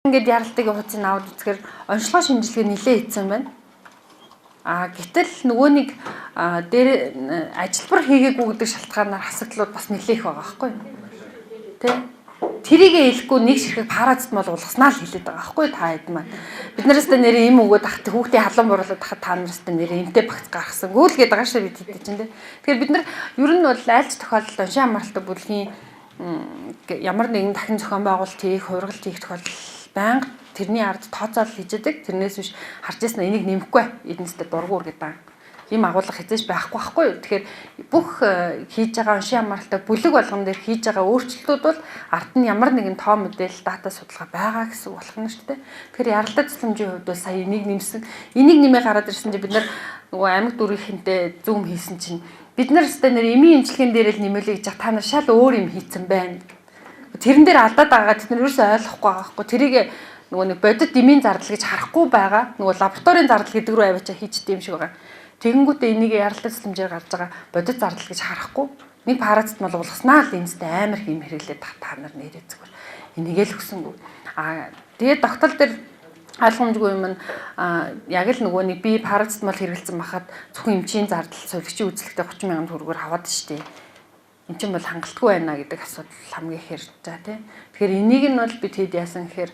Ингээд яралтыг хуудсыг аваад үзэхээр онцлогоо шинжилгээ нэлээд хийсэн байна. А гэтэл нөгөө нэг дээр ажилбар хийгээгүй гэдэг шалтгаанаар хасагдлууд бас нэлээх их байгаа байхгүй юу? Тэ? Тэрийг хэлэхгүй нэг ширхэг парацетамол уулгаснаа л хэлээд байгаа байхгүй та хэд маань. Бид нараас та нэрээ им өгөөд ах хүүхдээ халуун буруулаад ахад та нараас та нэрээ имтэй багц гаргасан. Гүйл гээд байгаа шүү бид хэд чинь тэ. Тэгэхээр бид нар ер нь бол айлч тохиолдолд уншин хамааралтай бүлгийн ямар нэгэн дахин зохион байгуулалт хийх, хувиргалт хийх тохиолдол байнга тэрний ард тооцоолол хийж яадаг. Тэрнээс биш харж ирсэн энийг нэмэхгүй эднээсээ дургуур гэдэг ийм агуулга хязгаарч байхгүй байхгүй юу. Тэгэхээр бүх хийж байгаа уншийн хамааралтай бүлэг болгон дээр хийж байгаа өөрчлөлтүүд бол ард нь ямар нэгэн тоо мэдээлэл дата судалгаа байгаа гэсэн үг болох нь шүү дээ. Тэгэхээр яралтай тусламжийн хувьд бол сая энийг нэмсэн. Энийг нэмээ гараад ирсэн чинь бид нар нөгөө аймаг дүүргийнхэнтэй зүүм хийсэн чинь бид нар өстой нэр эмийн эмчилгээнд дээр л нэмэлээ гэж та нар шал өөр юм хийцэн байна. Тэрэн дээр алдаад байгаа тэд нар ерөөсөө ойлгохгүй байгаа байхгүй. Тэрийг нөгөө нэг бодит эмийн зардал гэж харахгүй байгаа. Нөгөө лабораторийн зардал гэдэг рүү аваачаа хийчихдээ юм шиг байгаа. Тэгэнгүүтээ энийг яралтай тусламжаар гарч байгаа бодит зардал гэж харахгүй. Нэг парацетамол уулгаснаа л энэстэй амар их юм хэрэглээд та нар нэрээ зүгээр. Энийгээ л өгсөнгүү. Аа тэгээд тогтол дээр ойлгомжгүй юм нь яг л нөгөө нэг би парацетамол хэрэглэсэн байхад зөвхөн эмчийн зардал сувилагчийн үзлэгтээ 30 мянган төгрөгөөр аваад штеп. Энд чинь бол хангалтгүй байна гэдэг асуудал хамгийн их ярьж байгаа тийм. Тэгэхээр энийг нь бол бид хэд яасан гэхээр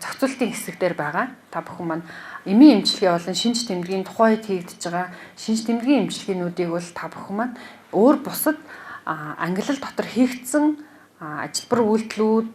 зохицуултын хэсэг дээр байгаа. Та бүхэн маань эмийн эмчилгээ болон шинж тэмдгийн тухайн үед хийгдэж байгаа шинж тэмдгийн эмчилгээнүүдийг бол та бүхэн маань өөр бусад ангилал дотор хийгдсэн ажилбар үйлдэлүүд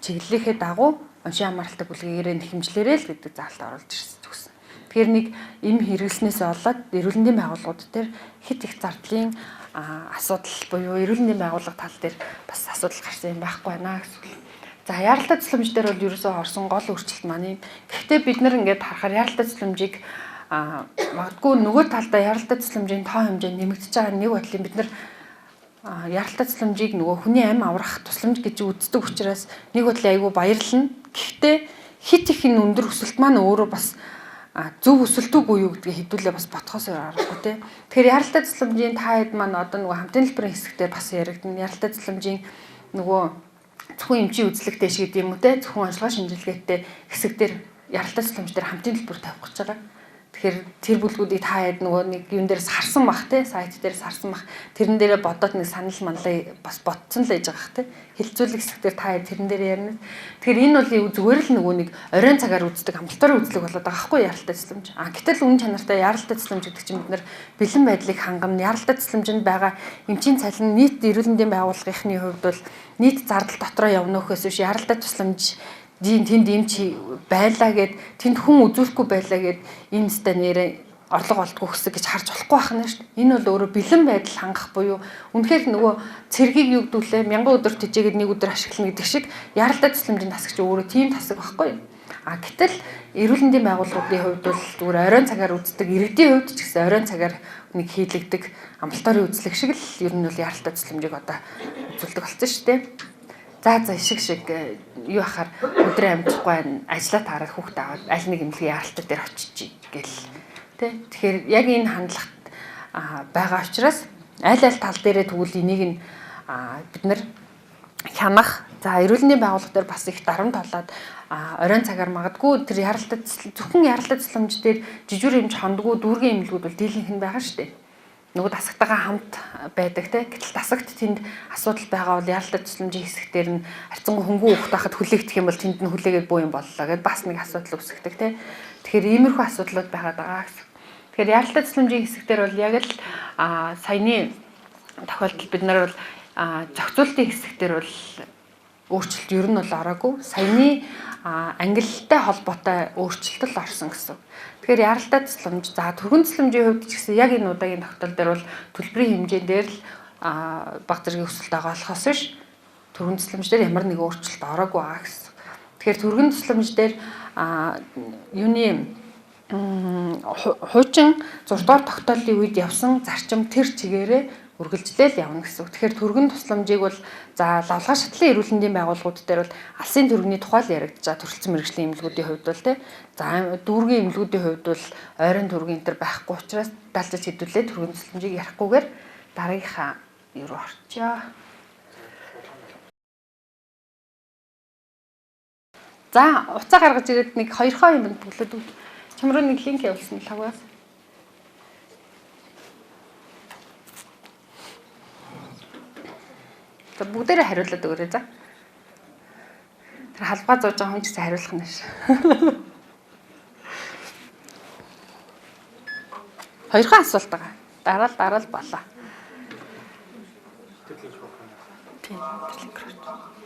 чиглэлийнхээ дагуу уншин хамааралтай бүлгээрээ нэхэмжлээрээ л гэдэг заалт оруулж ирсэн зүгсэн. Тэгэхээр нэг эм хэрэглэснээс болоод эрүүл мэндийн байгууллагууд дээр хэд их зардлын асуудал буюу эрүүл мэндийн байгууллага тал дээр бас асуудал гарсан юм байхгүй байна гэсэн үг. За яралтай тусламж дээр бол ерөөсөө орсон гол өөрчлөлт маань юм. Гэхдээ бид нар ингээд харахаар яралтай тусламжийг магадгүй нөгөө талдаа яралтай тусламжийн тоо хэмжээ нэмэгдэж байгаа нэг бодлын бид нар яралтай тусламжийг нөгөө хүний амь аврах тусламж гэж үздэг учраас нэг бодлын айгүй баярлна. Гэхдээ хит их энэ өндөр өсөлт маань өөрөө бас зөв өсөлтүүгүй юу гэдгийг хэдүүлээ бас ботхоос аргагүй те. Тэгэхээр яралтай тусламжийн та хэд маань одоо нөгөө хамтын төлбөрийн хэсэгтээ бас яригдана. Яралтай тусламжийн нөгөө зөвхөн эмчийн үзлэгтэй шиг гэдэг юм уу те. Зөвхөн онцлогоо шинжилгээтэй хэсэг дээр яралтай тусламж дээр хамтын төлбөр тавих гэж байгаа. Тэгэхээр тэр бүлгүүдийг та хэд нөгөө нэг юун дээрс харсан бах те, сайт дээрс харсан бах. Тэрэн дээрээ бодоод нэг санал манлаа бас ботсон л байж байгаа хэ те. Хилцүүлэг хэсэг дээр та хэд тэрэн дээр ярина. Тэгэхээр энэ бол зүгээр л нөгөө нэг оройн цагаар үздэг амбулаторийн үзлэг болоод байгаа хгүй яралтай тусламж. А гэтэл үнэн чанартай яралтай тусламж гэдэг чинь бид нар бэлэн байдлыг хангана. Яралтай тусламжинд байгаа эмчийн цалин нийт эрүүл мэндийн байгууллагынхны хувьд бол нийт зардал дотроо явна гэхээс биш яралтай тусламж тэнд эмч байлаа гэд тэнд хүн үзүүлэхгүй байлаа гэд энэ өстой нэрээ орлого олдгүй хэсэг гэж харж болохгүй байх нь шүү дээ. Энэ бол өөрөө бэлэн байдал хангах буюу үнэхээр нөгөө цэргийг юу гэдүүлээ мянган өдөр тэжээгээд нэг өдөр ашиглана гэдэг шиг яралтай тусламжийн тасаг чи өөрөө тийм тасаг байхгүй юу? А гэтэл эрүүл мэндийн байгууллагуудын хувьд бол зүгээр оройн цагаар үздэг, иргэдийн хувьд ч гэсэн оройн цагаар нэг хийлэгдэг амбулаторийн үзлэг шиг л ер нь бол яралтай тусламжийг одоо үзүүлдэг болсон шүү дээ. За за ишиг шиг юу ахаар өдрөө амжихгүй байна. Ажлаа таараад хүүхдээ аваад аль нэг эмнэлгийн яралтай дээр очиж гэл тэ. Тэгэхээр яг энэ хандлага байгаа учраас аль аль тал дээрээ тэгвэл энийг нь бид нар хянах. За эрүүл мэндийн байгууллага дээр бас их дарамт толоод оройн цагаар магадгүй тэр яралтай зөвхөн яралтай тусламж дээр жижүүр эмч хондгоо дүүргийн эмнэлгүүд бол дийлэнх нь байгаа шүү дээ. Нөгөө дасагтайгаа хамт байдаг те. Гэтэл дасагт тэнд асуудал байгаа бол яралтай тусламжийн хэсэг дээр нь харьцангуй хөнгөн хүүхд байхад хүлээгдэх юм бол тэнд нь хүлээгээд буу юм боллоо гэд бас нэг асуудал үүсгдэг те. Тэгэхээр иймэрхүү асуудлууд байгаад байгаа гэсэн. Тэгэхээр яралтай тусламжийн хэсэг дээр бол яг л саяны тохиолдолд бид нар бол зохицуултын хэсэг дээр бол өөрчлөлт ер нь бол ороогүй. Саяны ангилалтай холбоотой өөрчлөлт л орсон гэсэн. Тэгэхээр яралтай тусламж, за түргэн тусламжийн хувьд ч гэсэн яг энэ удаагийн тогтол дээр бол төлбөрийн хэмжээн дээр л баг зэргийн өсөлт байгаа болохоос биш түргэн тусламж дээр ямар нэгэн өөрчлөлт ороогүй байгаа гэсэн. Тэгэхээр түргэн тусламж дээр юуны хуучин 6 дугаар тогтоолын үед явсан зарчим тэр чигээрээ үргэлжлээл явна гэсэн үг. Тэгэхээр түргэн тусламжийг бол за лавлгаа шатлан эрүүл мэндийн байгууллагууд дээр бол алсын түргэний тухай л яригдж байгаа төрөлцсөн мэргэжлийн эмнэлгүүдийн хувьд бол тий. За дүүргийн эмнэлгүүдийн хувьд бол ойрын түргэн энэ төр байхгүй учраас даалжиж хэдүүлээ түргэн тусламжийг ярихгүйгээр дараагийнхаа юу руу орчоо. За, уцаа гаргаж ирээд нэг хоёрхон юмд бөглөөд өг. Чам руу нэг линк явуулсан лавгаас. За, бүгдээрээ хариулаад өгөөрэй за. Тэр халбаа зууж байгаа хүн ч гэсэн хариулах нь ш. Хоёрхан асуулт байгаа. Дараа л дараа л болоо. Тийм, тэр линк рүү.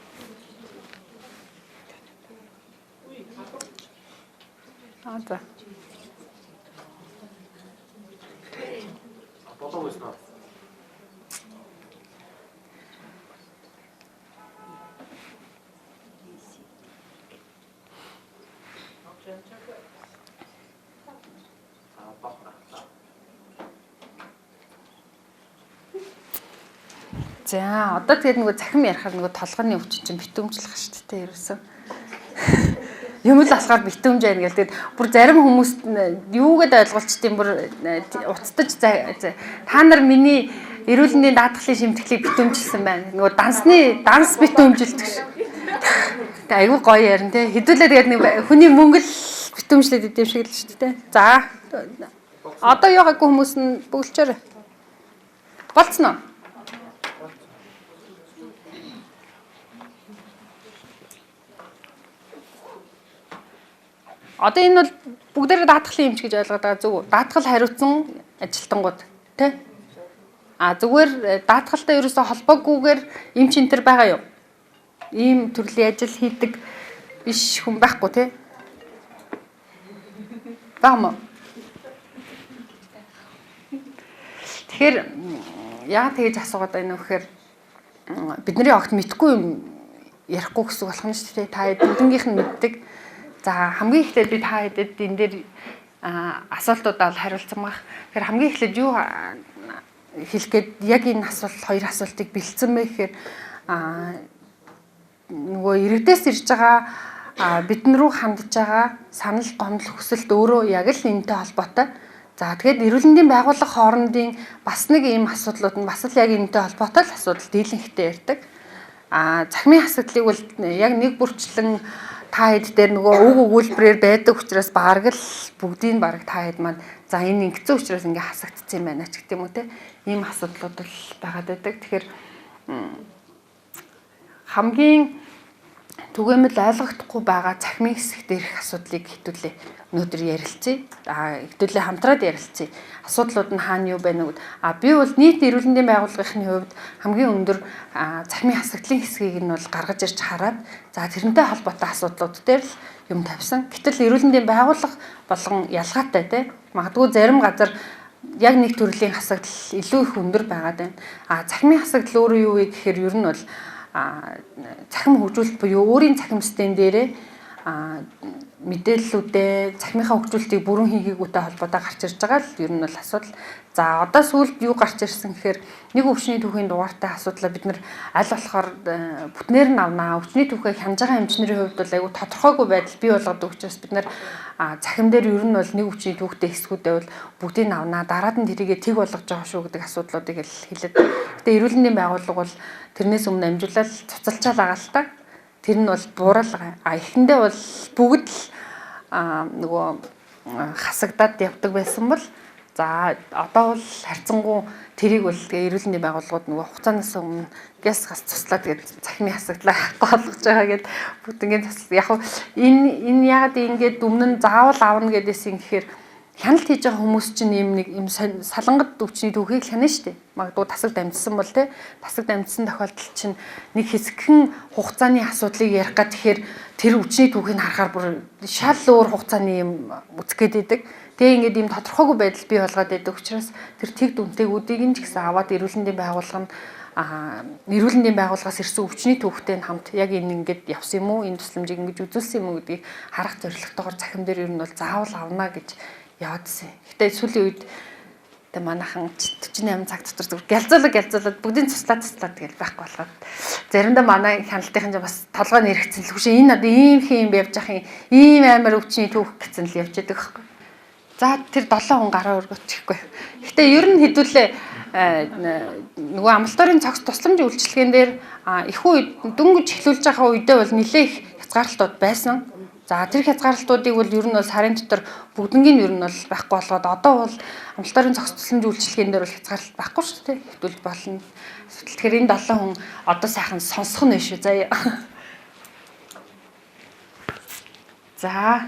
Аа за. Болоо байсан уу? За, одоо тэгээд нөгөө захим ярихаар нөгөө толгойн өвчин чинь битүүмжлэх шүү дээ ерөөсөө. Юм л болохоор битүүмж байна гэл тэгээд бүр зарим хүмүүст юугээд ойлголцдtiin бүр уцтаж та нар миний эрүүл мэндийн даатгалын шимтгэлийг битүүмжилсэн байна. Нөгөө дансны данс битүүмжилдэг ш. Тэг айгүй гоё ярина те. Хэдүүлээ тэгээд нэг хүний мөнгө л битүүмжлээд идэв шиг л шүү дээ. За одоо яваагүй хүмүүс нь бөглөчөөрэй. Болцсон уу? Одоо энэ бол бүгдээрээ даатгалын эмч гэж ойлгоод байгаа зөв үү? Даатгал хариуцсан ажилтнууд тий? А зүгээр даатгалтай ерөөсө холбоогүйгээр эмч энэ төр байгаа юу? Ийм төрлийн ажил хийдэг биш хүн байхгүй тий? Байгаа мó? Тэгэхээр яагаад тэгэж асуугаад байна вэ гэхээр бидний огт мэдгүй юм ярихгүй гэсэн үг болох нь шүү дээ. Та бүгднгийнх нь мэддэг. За хамгийн эхлээд би та хэдэд энэ дээр асуултуудаа хариулсан баг. Тэгэхээр хамгийн эхлээд юу хэлэх гээд яг энэ асуулт хоёр асуултыг бэлдсэн бэ гэхээр нөгөө иргэдээс ирж байгаа бидэн рүү хандж байгаа санал гомдол хүсэлт өөрөө яг л энэтэй холбоотой. За тэгэхээр эрүүл мэндийн байгууллага хоорондын бас нэг ийм асуудлууд нь бас л яг энэтэй холбоотой л асуудал дийлэнхтэй ярьдаг. А цахимын асуудлыг бол яг нэг бүрчлэн та хэд дээр нөгөө үг өгүүлбэрээр байдаг учраас бараг л бүгдийг бараг та хэд маань за энэ ингэсэн учраас ингээ хасагдсан юм байна ч гэдэг юм уу те. Ийм асуудлууд л байгаад байдаг. Тэгэхээр хамгийн түгээмэл ойлгохдохгүй байгаа цахимын хэсэг дээрх асуудлыг хэдүүлээ өнөөдөр ярилцъя. А хэдүүлээ хамтраад ярилцъя. Асуудлууд нь хаана юу байна вэ? А би бол нийт эрүүл мэндийн байгууллагын хувьд хамгийн өндөр цахимын хасагдлын хэсгийг нь бол гаргаж ирж хараад за тэрнтэй холбоотой асуудлууд дээр л юм тавьсан. Гэтэл эрүүл мэндийн байгууллага болгон ялгаатай те. Магадгүй зарим газар яг нэг төрлийн хасагдал илүү их өндөр байгаад байна. А цахимын хасагдал өөрөө юу вэ гэхээр ер нь бол цахим хөгжүүлэлт буюу өөрийн цахим систем дээрээ мэдээллүүдээ цахимынхаа хөгжүүлэлтийг бүрэн хийгээгүйтэй холбоотой гарч ирж байгаа л ер нь бол асуудал. За одоо сүүлд юу гарч ирсэн гэхээр нэг өвчний түүхийн дугаартай асуудлаа бид нар аль болохоор бүтнээр нь авнаа. Өвчний түүхээ хянаж байгаа эмчнэрийн хувьд бол айгүй тодорхойгүй байдал бий болгодог учраас бид нар цахим дээр ер нь бол нэг өвчний түүхтэй хэсгүүдээ бол бүгдийг нь авнаа. Дараад нь тэрийгэ тэг болгож байгаа шүү гэдэг асуудлуудыг л хэлээд. Гэтэ эрүүл мэндийн байгууллага бол тэрнээс өмнө амжуулаад цуцалчаал байгаа л та. Тэр нь бол буурал. А эхэндээ бол бүгд л нөгөө хасагдаад явдаг байсан бол за одоо бол харьцангуй тэрийг бол тэгээ эрүүл мэндийн байгууллагууд нөгөө хугацаанаас өмнө гяс гас цуслаад тэгээд цахимын хасагдлаа болгож байгаа гэд бүгд ингээд цуслаа. Яг энэ яагаад ингээд өмнө нь заавал авна гэдээсэн гэхээр хяналт хийж байгаа хүмүүс чинь ийм нэг юм салангат өвчний түүхийг хянана шүү дээ. Магадгүй тасаг дамжсан бол те тасаг дамжсан тохиолдолд чинь нэг хэсэгхэн хугацааны асуудлыг ярих гад тэгэхээр тэр өвчний түүхийг харахаар бүр шал өөр хугацааны юм үзэх гээд байдаг. Тэгээ ингээд ийм тодорхойгүй байдал бий болгоод байдаг учраас тэр тэг дүнтэйгүүдийг нь ч гэсэн аваад эрүүл мэндийн байгууллага нь эрүүл мэндийн байгууллагаас ирсэн өвчний түүхтэй нь хамт яг энэ ингээд явсан юм уу, энэ тусламжийг ингэж үзүүлсэн юм уу гэдгийг харах зорилготойгоор цахим дээр ер нь бол заавал авна гэж яваадсэн. Гэтэ сүүлийн үед тэгээ манайхан 48 цаг дотор зүгээр гялзуулаад бүгдийг цуслаад тэгэл байхгүй болгоод заримдаа манай хяналтынхан ч бас толгой нэрхсэн л хөшөө энэ одоо ийм хэм юм явж ах юм ийм амар өвчний түүх гэсэн л явж идэг байхгүй. За тэр 7 хүн гараа өргөчихгүй. Гэтэ ер нь хэдүүлээ нөгөө амлалтын цогц тусламж үйлчилгээн дээр их үед дөнгөж эхлүүлж байгаа үедээ бол нэлээ их хязгаарлалтууд байсан. За тэр хязгаарлалтуудыг бол ер нь бол сарын дотор бүгднгийн ер нь бол байхгүй болгоод одоо бол амбулаторийн зохис тусламж үйлчилгээнд дээр бол хязгаарлалт байхгүй шүү дээ. Хэвтүүлж болно. Тэгэхээр энэ 7 хүн одоо сайхан сонсох нь шүү заяа. За.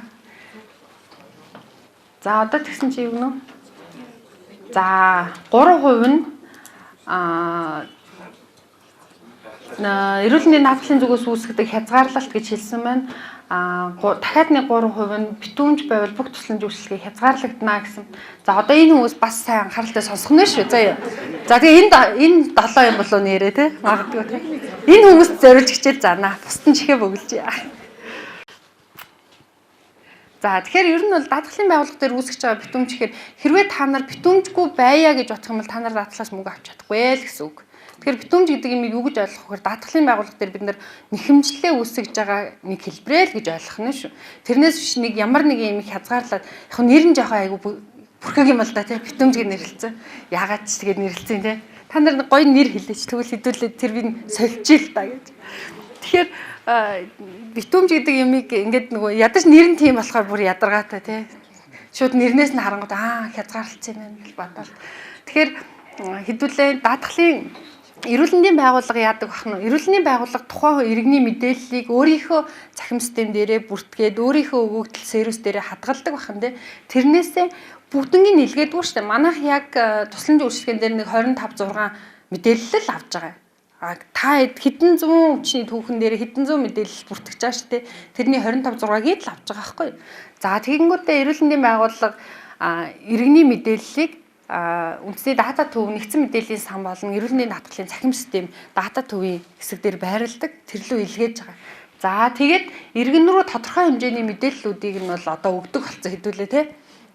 За одоо тэгсэн чи юу гэнэ? За 3% нь эрүүл мэндийн даатгалын зүгээс үүсгэдэг хязгаарлалт гэж хэлсэн байна. Дахиад нэг 3% нь битүүмж байвал бүх тусламж үйлчилгээ хязгаарлагдана гэсэн. За одоо энэ хүмүүс бас сайн анхааралтай сонсох нэ шүү. Заяа. За тэгээ энэ 7 юм болов нэрээ те. Магадгүй те. Энэ хүмүүст зориулж хичээл заана. Бусд нь чихээ бөглөж. За тэгэхээр ер нь бол даатгалын байгууллага дээр үүсгэж байгаа битүүмж гэхээр хэрвээ та нар битүүмжгүй байя гэж бодох юм бол та нар даатгалаас мөнгө авч чадахгүй л гэсэн үг. Тэгэхээр битүүмж гэдэг юм юу гэж ойлгох вэ? Даатгалын байгууллага дээр бид нар нэхэмжлээ үүсгэж байгаа нэг хэлбэрээ л гэж ойлгох нь шүү. Тэрнээс биш нэг ямар нэг юм хязгаарлаад яг нэр нь жоохон айгу бүрхэг юм л да тий битүүмж гэж нэрлэлсэн. Яагаад ч тэгээд нэрлэлсэн тий. Та нар гоё нэр хэлээч тэгвэл хэдүүлээ тэр би сольж ил та гэж. Тэгэхээр битүүмж гэдэг юмыг ингээд нөгөө ядаж нэр нь тийм болохоор бүр ядаргаатай тий. Шууд нэрнээс нь харангууд хязгаарлалт юм байна гэж бодоол. Тэгэхээр хэдүүлээ даатгалын эрүүл мэндийн байгууллага яадаг бах нь эрүүл мэндийн байгууллага тухайн иргэний мэдээллийг өөрийнхөө цахим систем дээрээ бүртгээд өөрийнхөө өгөгдөл сервис дээрээ хадгалдаг бахан тий. Тэрнээсээ бүгднгийн нэлгээдгүй шүү дээ. Манайх яг тусламж үйлчилгээнд дээр нэг 25 6 мэдээлэл л авч байгаа. Та хэдэн зуун хүчний түүхэн дээр хэдэн зуун мэдээлэл бүртгэж байгаа шүү дээ. Тэрний 25 6-ыг л авч байгаа байхгүй. За тэгэнгүүтээ эрүүл мэндийн байгууллага иргэний мэдээллийг үндэсний дата төв нэгдсэн мэдээллийн сан болон эрүүл мэндийн даатгалын цахим систем дата төвийн хэсэг дээр байрладаг. Тэр лүү илгээж байгаа. За тэгээд иргэн рүү тодорхой хэмжээний мэдээллүүдийг нь бол одоо өгдөг болсон хэдүүлээ те.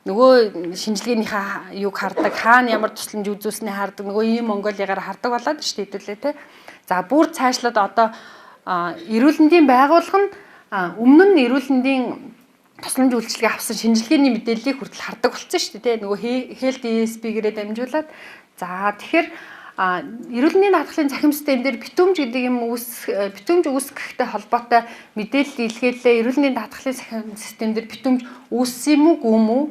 Нөгөө шинжилгээнийхээ юг хардаг, хаана ямар тусламж үзүүлсэнийг хардаг, нөгөө ийм Монголигаар хардаг болоод шүү дээ хэдүүлээ те. За бүр цаашлаад одоо эрүүл мэндийн байгууллага нь өмнө нь эрүүл мэндийн тусламж үйлчилгээ авсан шинжилгээний мэдээллийг хүртэл хардаг болсон шүү дээ те. Нөгөө Health ESP-гээрээ дамжуулаад. За тэгэхээр эрүүл мэндийн даатгалын цахим систем дээр битүүмж гэдэг юм битүүмж үүсгэхтэй холбоотой мэдээлэл илгээлээ. Эрүүл мэндийн даатгалын цахим систем дээр битүүмж үүссэн юм уу, гүм үү?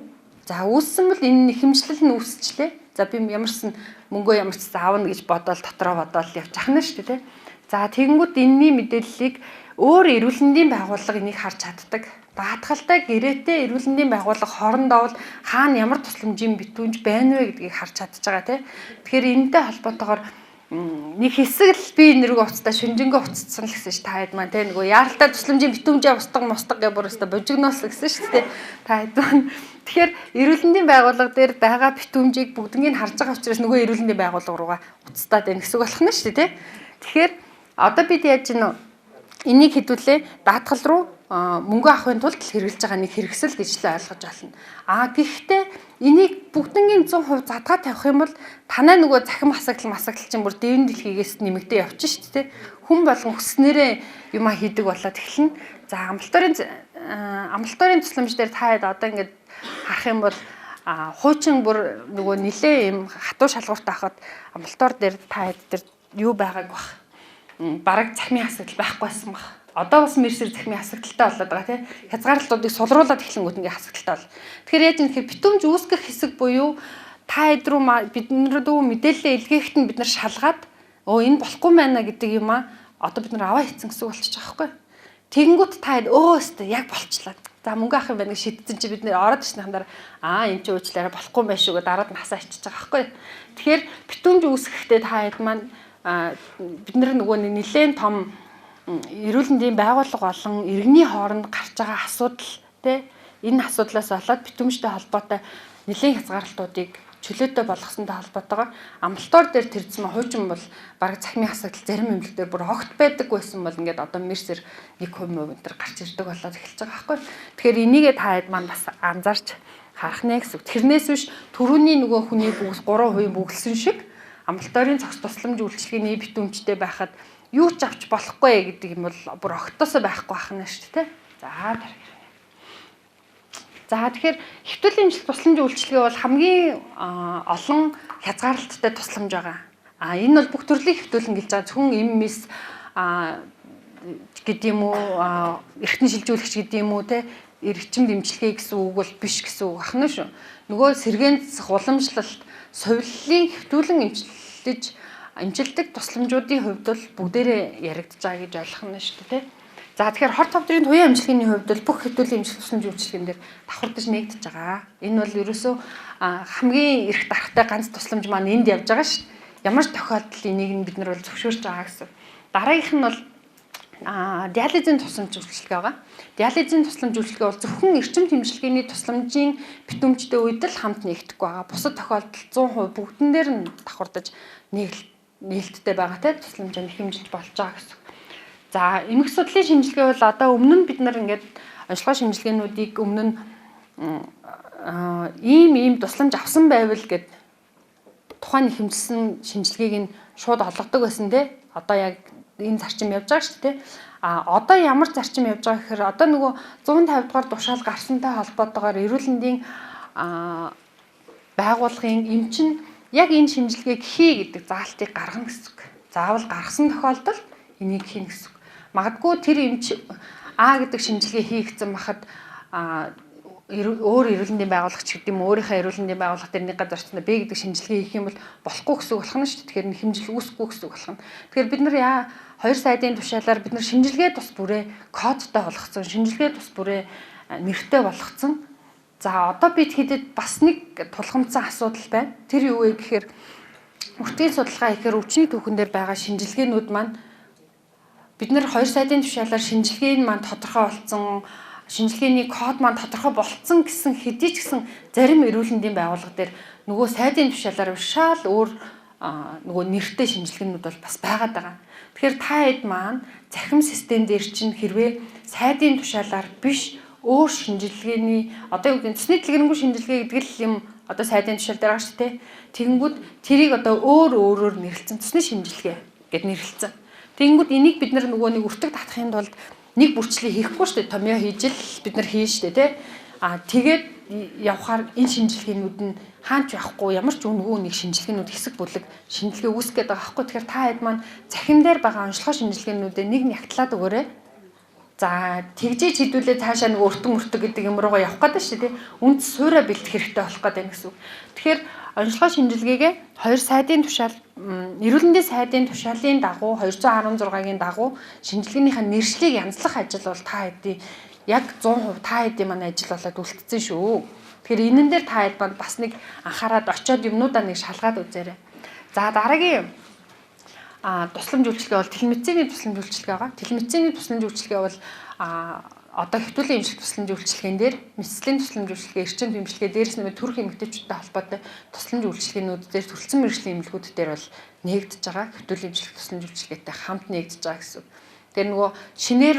За үүссэн бол энэ хэмжлэл нь үүсчлээ. За би ямарсан мөнгөө ямар ч заавна гэж бодоол дотроо бодоол явчих нь шүү дээ. За тэгэнгүүт энэний мэдээллийг өөр эрүүл мэндийн байгууллага энийг харж чаддаг. Даатгалтай гэрээтэй эрүүл мэндийн байгууллага хоорондоо бол хаана ямар тусламжийн битүүмж байна вэ гэдгийг харж чадж байгаа тий. Тэгэхээр энэтэй холбоотойгоор нэг хэсэг л би нэрэг уцтай шүнжэнгөө уцсан л гэсэн ш та хэд маань тий нөгөө яаралтай тусламжийн битүүмжээ устдаг мустдаг гэ бүр өстө божигноос гэсэн ш тий та хэд маань. Тэгэхээр эрүүл мэндийн байгууллага дээр байгаа битүүмжийг бүгднийг харж байгаа учраас нөгөө эрүүл мэндийн байгууллага руугаа уцтаад байна гэсэн үг болох нь шүү дээ тий. Тэгэхээр одоо бид яаж гинэ энийг хэдүүлээ даатгал руу мөнгө авахын тулд хэрэглэж байгаа нэг хэрэгсэл гэж л ойлгож байна. А гэхдээ энийг бүгднгийн 100% задгаа тавих юм бол танай нөгөө захим хасагдал масагдал чинь бүр дэвэн дэлхийгээс нэмэгдээ явчих шүү дээ. Хүн болгон хүснээрээ юма хийдэг болоод эхэлнэ. За амбулаторийн тусламж дээр та хэд одоо ингээд харах юм бол хуучин бүр нөгөө нилээ юм хатуу шалгуурт авахад амбулатори дээр та хэд дээр юу байгааг бах. Бараг захимын асуудал байхгүй байсан баг. Одоо бас мэрсэр захимын хасагдaltaй болоод байгаа тийм хязгаарлалтуудыг сулруулад эхлэнгүүт ингээ хасагдaltaй бол. Тэгэхээр яаж юм гэхээр битүүмж үүсгэх хэсэг буюу та хэд рүү бид нар рүү мэдээлэл илгээхэд нь бид нар шалгаад энэ болохгүй байна гэдэг юм а одоо бид нар аваа хийцэн гэсэн үг болчих жоох байхгүй. Тэгэнгүүт та хэд өстө яг болчлаа. За мөнгө авах юм байна гэж шийдсэн чи бид нэр ороод ирснийхэн дараа энэ чи уучлаарай болохгүй юм байна шүү гэдээ дараад нь хасаа ичиж байгаа байхгүй. Тэгэхээр битүүмж үүсгэхдээ та хэд маань бид нар нөгөө нэлээд том эрүүл мэндийн байгууллага болон иргэний хооронд гарч байгаа асуудал тий энэ асуудлаас болоод битүүмжтэй холбоотой нэлээд хязгаарлалтуудыг чөлөөтэй болгосонтой холбоотойгоор амбулатори дээр тэрдсэн хуучин бол бараг цахимын асуудал зарим эмнэлэг дээр бүр огт байдаг байсан бол ингээд одоо мэрсэр 1% энэ төр гарч ирдэг болоод эхэлж байгаа байхгүй. Тэгэхээр энийгээ та хэд маань бас анзаарч харах нэ гэсэн. Тэрнээс биш түрүүний нөгөө хүний бүгд 3% бүгэлсэн шиг амбулаторийн зохис тусламж үйлчилгээний битүүмжтэй байхад юу ч авч болохгүй гэдэг юм бол бүр огтосоо байхгүй байх нь шүү дээ. За дараагийн. За тэгэхээр хэвтүүлийн эмчилгээ тусламж үйлчилгээ бол хамгийн олон хязгаарлалттай тусламж байгаа. А энэ бол бүх төрлийн хэвтүүлэн гэлж байгаа. Зөвхөн эм мис гэдэг юм уу, эргэтэн шилжүүлэгч гэдэг юм уу те, эрчим дэмжлэгээ гэсэн үг бол биш гэсэн үг ахна шүү. Нөгөө сэргээн засах уламжлалт сувиллын хэвтүүлэн эмчилж эмчилдэг тусламжуудын хувьд бол бүгдээрээ яригдж байгаа гэж ойлгох нь шүү дээ. За тэгэхээр хор товдрын туяа эмчилгээний хувьд бол бүх хэвтүүлийн эмчилэх тусламж үйлчилгээн дээр давхардаж нэгдэж байгаа. Энэ бол ерөөсөө хамгийн эрх дарахтай ганц тусламж маань энд явж байгаа шүү дээ. Ямар ч тохиолдолд энийг нь бид нар бол зөвшөөрч байгаа гэсэн. Дараагийнх нь бол диализын тусламж үйлчилгээ байгаа. Диализын тусламж үйлчилгээ бол зөвхөн эрчим хэмжилгээний тусламжийн битүүмжтэй үед л хамт нэгдэхгүй байгаа. Бусад тохиолдолд 100% бүгдэн дээр нь давхардаж нээлттэй байгаа те, тусламжаа хэмжилж болж байгаа гэсэн. За эмх судлалын шинжилгээ бол одоо өмнө нь бид нар ингээд онцлогоо шинжилгээнүүдийг өмнө нь ийм тусламж авсан байвал гэд тухайн хэмжилсэн шинжилгээг нь шууд олгодог байсан те. Одоо яг энэ зарчим явж байгаа шүү дээ. А одоо ямар зарчим явж байгаа гэхээр одоо нөгөө 150 дугаар тушаал гарсантай холбоотойгоор эрүүл мэндийн байгууллагын эмч нь яг энэ шинжилгээг хий гэдэг заалтыг гаргана гэсэн үг. Заавал гаргасан тохиолдолд энийг хийнэ гэсэн үг. Магадгүй тэр эмч А гэдэг шинжилгээ хийгдсэн бахад өөр эрүүл мэндийн байгууллага ч гэдэг юм өөрийнхөө эрүүл мэндийн байгууллага дээр нэг газар очсон Б гэдэг шинжилгээ хийх юм бол болохгүй гэсэн үг болох нь шүү дээ. Тэгэхээр хэмжил үүсэхгүй гэсэн үг болох нь. Тэгэхээр бид нар яа хоёр сайдын тушаалаар бид нар шинжилгээ тус бүрээ кодтой болгоцсон, шинжилгээ тус бүрээ нэртэй болгоцсон. За одоо бид хэдэд бас нэг тулгамдсан асуудал байна. Тэр юу вэ гэхээр өртгийн судалгаа ихээр өвчний түүхэн дээр байгаа шинжилгээнүүд маань бид нар хоёр сайдын тушаалаар шинжилгээ нь маань тодорхой болсон, шинжилгээний код маань тодорхой болцсон гэсэн хэдий ч гэсэн зарим эрүүл мэндийн байгууллага дээр нөгөө сайдын тушаалаар шал өөр нөгөө нэртэй шинжилгээнүүд бол бас байгаад байгаа. Тэгэхээр та хэд маань захим систем дээр чинь хэрвээ сайдын тушаалаар биш өөр шинжилгээний одоо юу гэдэг цэсний дэлгэрэнгүй шинжилгээ гэдэг л юм одоо сайдын тушаал дээр байгаа шүү дээ. Тэгэнгүүт тэрийг одоо өөр өөрөөр нэрлэлсэн цэсний шинжилгээ гэд нэрлэлсэн. Тэгэнгүүт энийг бид нар нөгөө нэг өртөг татахын тулд нэг бүрчлээ хийхгүй шүү дээ. Томьёо хийж л бид нар хийн шүү дээ, тэ. А тэгээд явхаар энэ шинжилгээнүүд нь хаач явахгүй ямар ч үнэгүй нэг шинжилгээнүүд хэсэг бүлэг шинжилгээ үүсгэх гээд байгаа байхгүй. Тэгэхээр та хэд маань захим дээр байгаа онцлогоо шинжилгээнүүдээ нэг нь ягтлаад өгөөрэй. За тэгжиж хідүүлээ цаашаа нэг өртөн өртөг гэдэг юм руугаа явах гэдэг шүү дээ. Үнд суура бэлдэх хэрэгтэй болох гэдэг юм гэсэн үг. Тэгэхээр онцлогоо шинжилгээгээ хоёр сайдын тушаал эрүүл мэндийн сайдын тушаалын дагуу 216-гийн дагуу шинжилгээнийхээ нэршлиг янзлах ажил бол та хэдий яг 100% та хэдий манай ажил болоод үлдсэн шүү. Тэгэхээр энэн дээр та хэд манд бас нэг анхаарад очиод юмнуудаа нэг шалгаад үзээрэй. За дараагийн тусламж үйлчилгээ бол телемедицины тусламж үйлчилгээ байгаа. Телемедицины тусламж үйлчилгээ бол одоо хэвтүүлийн эмчилгээ тусламж үйлчилгээн дээр мэдслийн тусламж үйлчилгээ, эрчим эмчилгээ, дээрс нэмээд төрөх эмэгтэйчүүдтэй холбоотой тусламж үйлчилгээнүүд дээр төрөлцсөн мэргэжлийн эмнэлгүүд дээр бол нэгдэж байгаа. Хэвтүүлийн эмчилгээ тусламж үйлчилгээтэй хамт нэгдэж байгаа гэсэн. Тэр нөгөө шинээр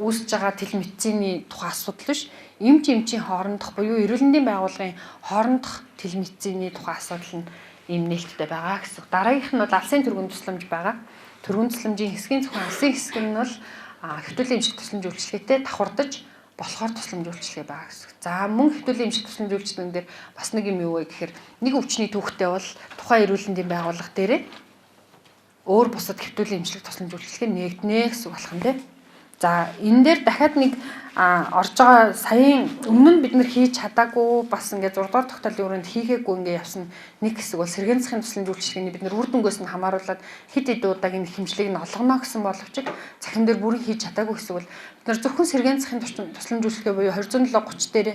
үүсэж байгаа телемедицины тухай асуудал биш. Эмч эмчийн хоорондох буюу эрүүл мэндийн байгууллагын хоорондох телемедицины тухай асуудал нь ийм нээлттэй байгаа гэсэн. Дараагийнх нь бол алсын түргэн тусламж байгаа. Түргэн тусламжийн хэсгийн зөвхөн алсын хэсэг нь бол хэвтүүлийн эмчилгээ тусламж үйлчилгээтэй давхардаж болохоор тусламж үйлчилгээ байгаа гэсэн. За мөн хэвтүүлийн эмчилгээ тусламж үйлчилгээн дээр бас нэг юм юу вэ гэхээр нэг өвчний түүхтэй бол тухайн эрүүл мэндийн байгууллага дээрээ өөр бусад хэвтүүлийн эмчилгээ тусламж үйлчилгээ нэгднэ гэсэн болох нь тийм. За энэ дээр дахиад нэг орж байгаа саяын өмнө нь бид нар хийж чадаагүй бас ингээд 6 дугаар тогтоолын өрөөнд хийгээгүй ингээд явсан нэг хэсэг бол сэргээн засгийн тусламж үйлчилгээний бид нар үр дүнгээс нь хамааруулаад хэд хэд удаагийн хэмжлэг нь олгоно гэсэн боловч цахим дээр бүрэн хийж чадаагүй хэсэг бол бид нар зөвхөн сэргээн засгийн тусламж үйлчилгээ буюу 207 30 дээр